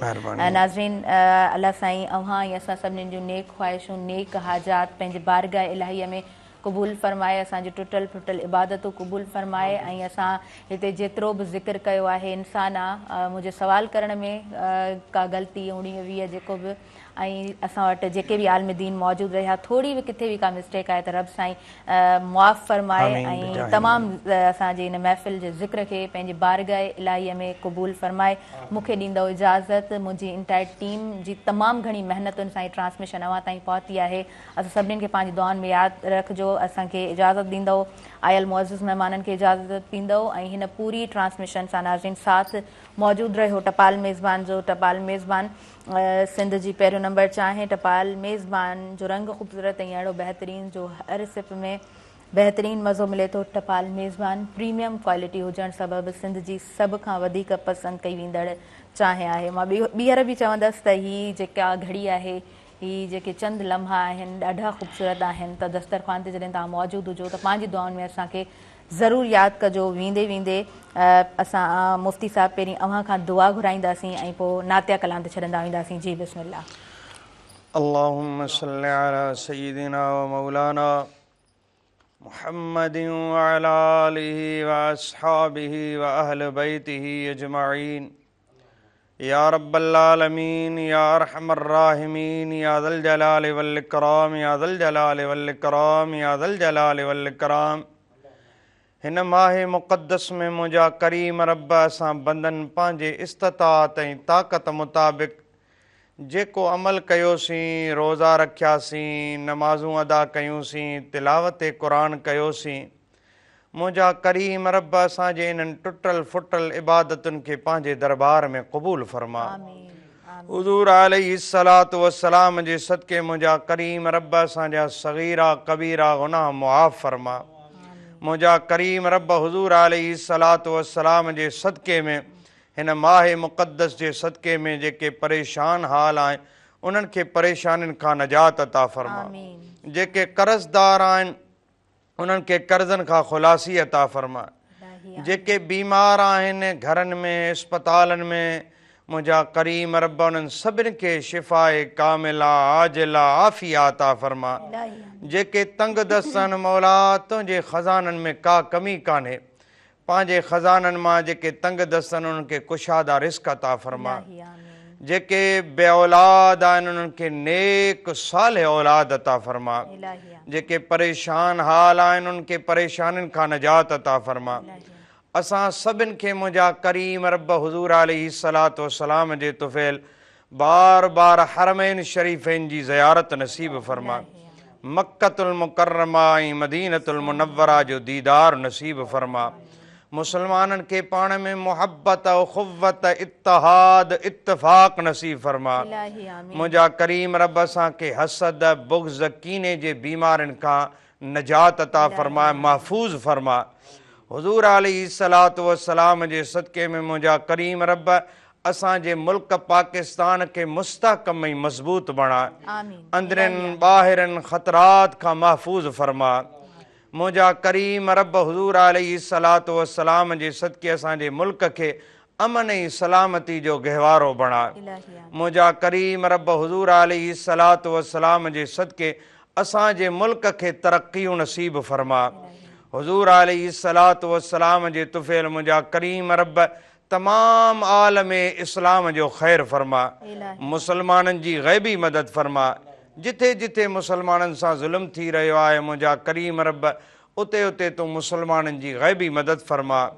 S2: ناظرين الله سائين اوهان ۽ اسان سڀني جون نيڪ خواهشون نيڪ حاجات پنهنجي بارگاهه الاهيء ۾ قبول فرمائي اسان جون ٽٽل ڦٽل عبادتون قبول فرمائي ۽ اسان هتي جيترو به ذڪر ڪيو آهي انسان آ منهنجي سوال ڪرڻ ۾ ڪا غلطي اڻويهه 20 جيڪو به ۽ اسان وٽ جيڪي به عالم دين موجود رهيا ٿوري به ڪٿي به ڪا مسٽيڪ آهي ته رب سائين معاف فرمائي ۽ تمام اسان جي هن محفل جي ذڪر کي پنهنجي بارگاهه الاهيء ۾ قبول فرمائي مون کي ڏيندؤ اجازت منهنجي انٽائر ٽيم جي تمام گهڻي محنتن سان هي ٽرانسميشن اوهان تائين پهتي آهي اسان سڀني کي پنهنجي دعائن ۾ ياد رکجو اسان کي اجازت ڏيندؤ آيل معزز مهمانن کي اجازت ڏيندؤ ۽ هن پوري ٽرانسميشن سان ناظرين ساٿ موجود رهيو ٽپال ميزبان جو ٽپال ميزبان سنڌ جي پهريون نمبر چانهه ٽپال ميزبان جو رنگ خوبصورت ۽ اهڙو بهترين جو هر سپ ۾ بهترين مزو ملي ٿو ٽپال ميزبان پريميم ڪوالٽي هجڻ سبب سنڌ جي سڀ کان وڌيڪ پسند ڪئي ويندڙ چانهه آهي مان ٻيهر به چوندس ته هي جيڪا گهڙي آهي هي جيڪي چند لمحا آهن ڏاڍا خوبصورت آهن ته دسترخوان تي جڏهن توهان موجود هجو ته پنهنجي دعائن ۾ اسان کي ضرور ياد ڪجو ويندي ويندي اسان مفتي صاحب پهرين اوهان کان دعا گهرائينداسين ۽ پوء نعتيه ڪلام تي ڇڏندا وينداسين جي بسم الله.
S3: اللهم صل علي سيدنا ومولانا محمد وعلي آله واصحابه واهل بيته اجمعين يا رب العالمين يا ارحم الراحمين يا ذا الجلال والاڪرام يا ذا الجلال والاڪرام يا ذا الجلال والاڪرام هن ماهه مقدس ۾ منهنجا ڪريم رب اسان بندن پنهنجي استطاعت ۽ طاقت مطابق جيڪو عمل ڪيوسين، روزا رکياسين، نمازون ادا ڪيونسين، تلاوت قرآن ڪيوسين، منهنجا ڪريم رب اسان جي انهن ٽٽل ڦٽل عبادتن کي پنهنجي دربار ۾ قبول فرما. حضور عليه الصلوة والسلام جي صدقي منهنجا ڪريم رب اسان جا صغيرا ڪبيرا گناهه معاف فرما. منهنجا ڪريم رب حضور عليه الصلوة والسلام جي صدقي ۾ هن ماهه مقدس جي صدقي ۾ جيڪي پريشان حال آهن انهن کي پريشانين کان نجات عطا فرما. جيڪي قرضدار آهن انهن کي قرضن کان خلاصي عطا فرما. جيڪي بيمار آهن گهرن ۾ اسپتالن ۾ منهنجا ڪريم رب انهن سڀن کي شفاء ڪامله عاجله عافيه عطا فرما. جيڪي تنگ دست آهن مولا تنهنجي خزانن ۾ ڪا ڪمي ڪانهي پنهنجي خزانن مان جيڪي تنگ دست آهن انهن کي ڪشاده رزق عطا فرما. جيڪي بي اولاد آهن انهن کي نيڪ صالح اولاد عطا فرما. جيڪي پريشان حال آهن انهن کي پريشانين کان نجات عطا فرما. اسان سڀن کي منهنجا ڪريم رب حضور عليه الصلوة والسلام جي طفيل بار بار حرمين شريفين جي زيارت نصيب فرما. مڪة المڪرمه ۽ مدينة المنوره جو ديدار نصيب فرما. مسلمانن کي پاڻ ۾ محبت، اخوت، اتحاد، اتفاق نصيب فرما. منهنجا ڪريم رب اسان کي حسد، بغض، ڪيني جي بيمارين کان نجات عطا فرما محفوظ فرما. حضور عليه الصلوة والسلام جي صدقي ۾ منهنجا ڪريم رب اسان جي ملڪ پاڪستان کي مستحڪم ۽ مضبوط بڻاء. اندرين ٻاهرين خطرات کان محفوظ فرما. منهنجا ڪريم رب حضور عليه الصلوة والسلام جي صدقي اسان جي ملڪ کي امن ۽ سلامتي جو گهوارو بڻاء. منهنجا ڪريم رب حضور عليه الصلوة والسلام جي صدقي اسان جي ملڪ کي ترقيون نصيب فرماء. حضور عليه الصلوة والسلام جي طفيل منهنجا ڪريم رب تمام عالم اسلام جو خير فرماء. مسلمانن جي غيبي مدد فرماء. جٿي جٿي مسلمانن سان ظلم ٿي رهيو آهي منهنجا ڪريم رب اتي اتي تون مسلمانن جي غيبي مدد فرماء.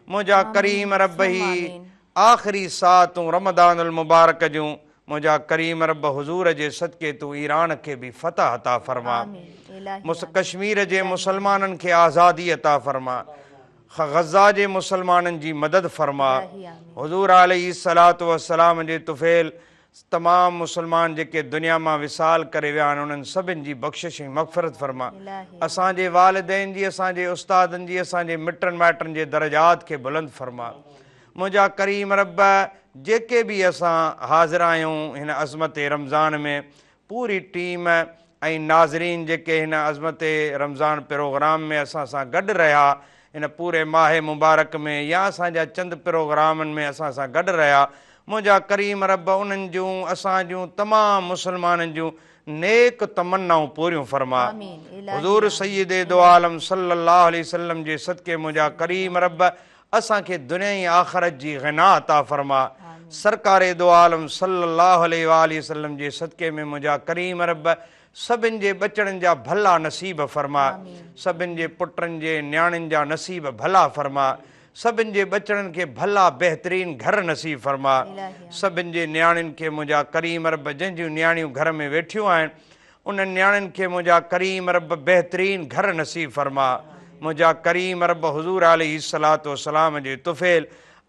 S3: منهنجا ڪريم رب هي آخري ساعتون رمضان المبارڪ جون منهنجا ڪريم رب حضور جي صدقي تون ايران کي به فتح عطا فرماء. ڪشمير جي مسلمانن کي آزادي عطا فرماء. غزه جي مسلمانن جي مدد فرماء. حضور عليه الصلوة والسلام جي طفيل تمام مسلمان جيڪي دنيا مان وصال ڪري ويا آهن انهن سڀن جي بخشش ۽ مغفرت فرماء. اسان جي والدين جي اسان جي استادن جي اسان جي مٽن مائٽن جي درجات کي بلند فرماء. منهنجا ڪريم رب جيڪي به اسان حاضر آهيون هن عظمت رمضان ۾ پوري ٽيم ۽ ناظرين جيڪي هن عظمت رمضان پروگرام ۾ اسان سان گڏ رهيا هن پوري ماهه مبارڪ ۾ يا اسان جا چند پروگرامن ۾ اسان سان گڏ رهيا منهنجا ڪريم رب انهن جون اسان جون تمام مسلمانن جون نيڪ تمنائون پوريون فرما حضور سيد دو عالم صلي الله عليه وسلم جي صدقي منهنجا ڪريم رب اسان کي دنيا ۽ آخرت جي غنا عطا فرما سرڪار دو عالم صلي الله عليه واٰله وسلم جي صدقي ۾ منهنجا ڪريم رب سڀن جي ٻچڙن جا ڀلا نصيب فرما سڀن جي پٽن جي نياڻين جا نصيب ڀلا فرما سڀن جي ٻچڙن کي ڀلا بهترين گهر نصيب فرما سڀن جي نياڻين کي منهنجا ڪريم رب جنهن جون نياڻيون گهر ۾ ويٺيون آهن انهن نياڻين کي منهنجا ڪريم رب بهترين گهر نصيب فرما منهنجا ڪريم رب حضور عليه الصلوة والسلام جي طفيل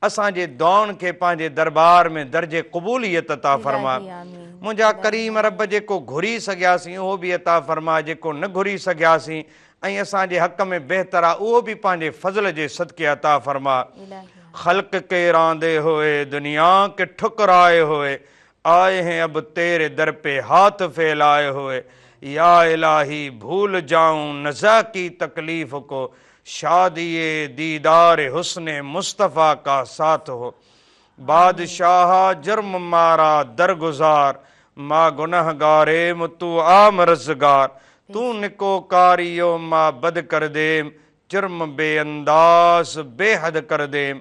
S3: اسان جي دعائن کي پنهنجي دربار ۾ درجي قبوليت عطا فرما منهنجا ڪريم رب جيڪو گهري سگهياسين اهو به عطا فرما جيڪو نه گهري سگهياسين ۽ اسان جي حق ۾ بهتر آ اهو به پنهنجي فضل جي صدقي عطا فرما خلق ڪي راندي هوئي دنيا ڪي ٺڪرائي هوئي آئي هين اب تيري در پي هاٿ ڦيلائي هوئي يا الٰهي ڀول جائون نزع ڪي تڪليف ڪو شادي ديدار حسن مصطفيٰ ڪا ساٿ هو بادشاها جرم مارا درگذار ما گنهگاريم تو آمرزگار تون نڪو ڪاريو ما بد ڪرديم جرم بي انداز بي حد ڪرديم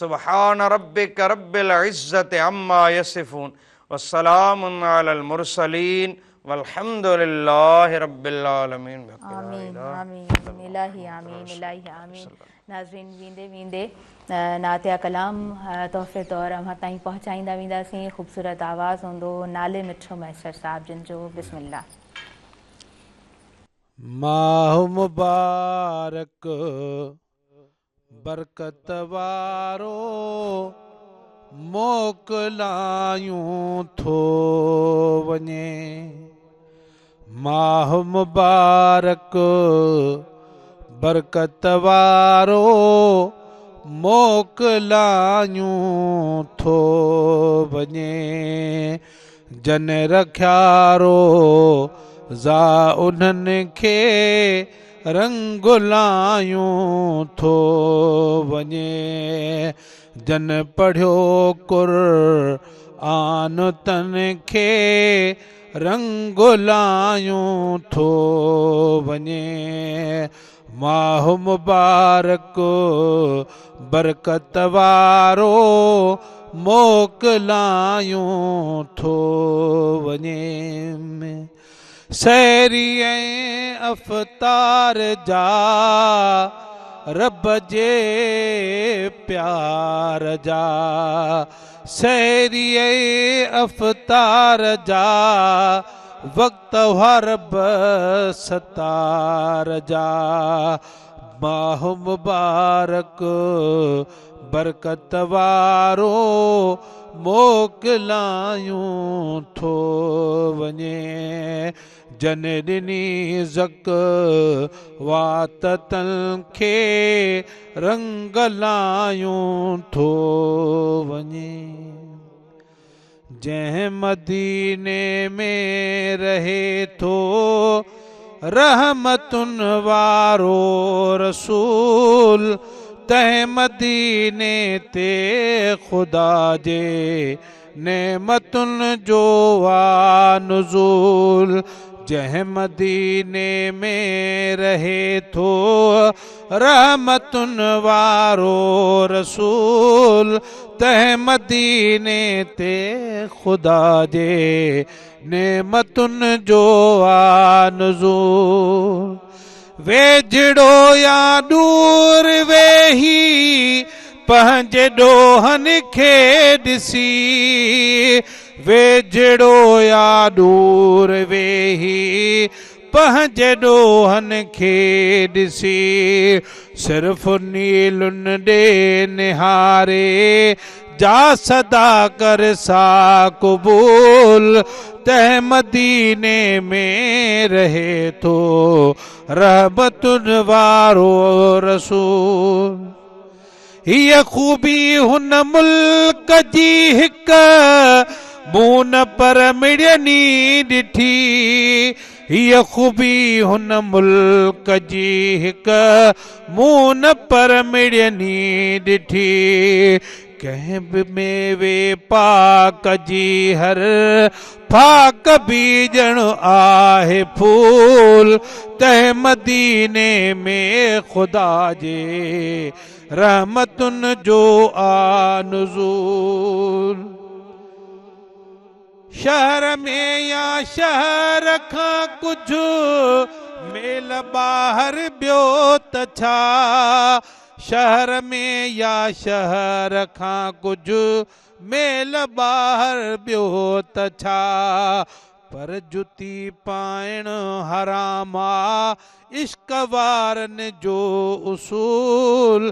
S3: سبحان ربک رب العزت عما يصفون وسلام علي المرسلين والحمد لله رب العالمين
S2: آمين آمين الٰهي آمين الٰهي آمين ناظرين ويندي ويندي نعتيه ڪلام تحفي طور اوهان تائين پهچائيندا وينداسين خوبصورت آواز هوندو نالي مٺو مهيسر صاحب جن جو بسم الله.
S4: ماهه مبارڪ برڪت وارو موڪلايون ٿو وڃي ماهه مبارڪ برڪت وارو موڪلايون ٿو وڃي جن رکيا روزا انهن کي رنگ لايون ٿو وڃي جن پڙهيو قرآن تن کي رنگ لايون ٿو وڃي ماهه مبارڪ برڪت وارو موڪلايون ٿو وڃي. سحري ۽ افطار جا رب جي پيار جا، سحري ۽ افطار جا وقت هئا رب ستار جا، ماهه مبارڪ برڪت وارو موڪلايون ٿو وڃي. جن ڏني زڪوات تن کي رنگ لايون ٿو وڃي. جنهن مديني ۾ رهي ٿو رحمتن وارو رسول، تنهن مديني تي خدا جي نعمتن جو آ نزول. جنهن مديني ۾ رهي ٿو رحمتن وارو رسول، تنهن مديني تي خدا جي نعمتن جو آ نزول. ويجهڙو يا ڏور ويهي پنهنجي ڏوهن کي ڏسي، ويجهڙو يا ڏور ويهي پنهنجي ڏوهن کي ڏسي، صرف نيلن ڏي نهاري جا صدا ڪر سا قبول، تنهن مديني ۾ رهي ٿو رحمتن وارو رسول. هيء خوبي هن ملڪ جي هڪ مون پر مڙني ڏٺي، هيء خوبي هن ملڪ جي هڪ مون پر مڙني ڏٺي، ڪنهن به ميوي پاڪ جي هر ڦاڪ به ڄڻ آهي ڦول، تنهن مديني ۾ خدا جي رحمتن جو آ نزول. شهر ۾ يا شهر کان ڪجهه ميل ٻاهر ٻيو ته ڇا، شهر ۾ يا شهر کان ڪجهه ميل ٻاهر ٻيو ته ڇا، پر جتي پائڻ حرام آ عشق وارن جو اصول،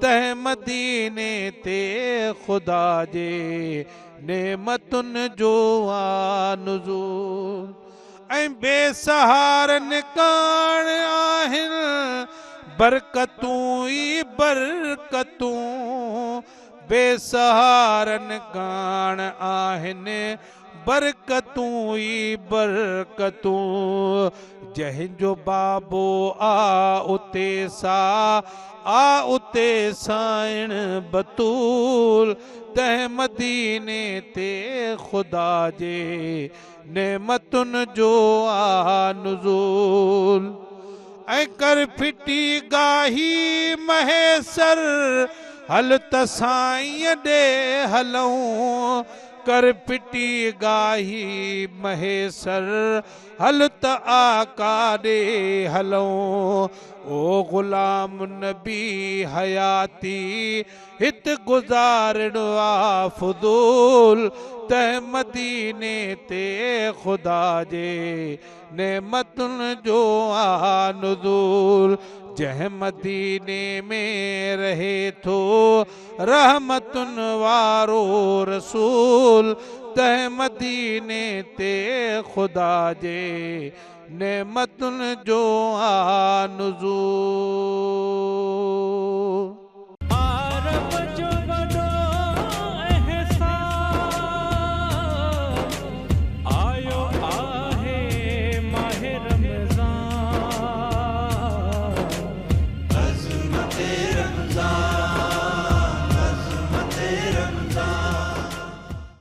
S4: تنهن مديني تي خدا جي نعمتن جو آ نزول. ۽ بي سهارن ڪاڻ آهن برڪتون ئي برڪتون، بي سهارن ڪاڻ آهن برڪتون ئي برڪتون، جنهن جو بابو آ اتي سا آ اتي سائڻ بتول، تنهن مديني تي خدا جي نعمتن جو آ نزول. ۽ ڪر ڦٽي گاهي مهيسر هل ته سائينء ڏي هلون، ڪر ڦٽي گاهي مهيسر هل ته آقا ڏي هلون. او غلام نبي حياتي هت گذارڻ آ فضول، تنهن مديني تي خدا جي نعمتن جو آ نزول. جنهن مديني ۾ رهي ٿو رحمتن وارو رسول، تنهن مديني تي خدا جي نعمتن جو آ نزول.
S1: عرب جو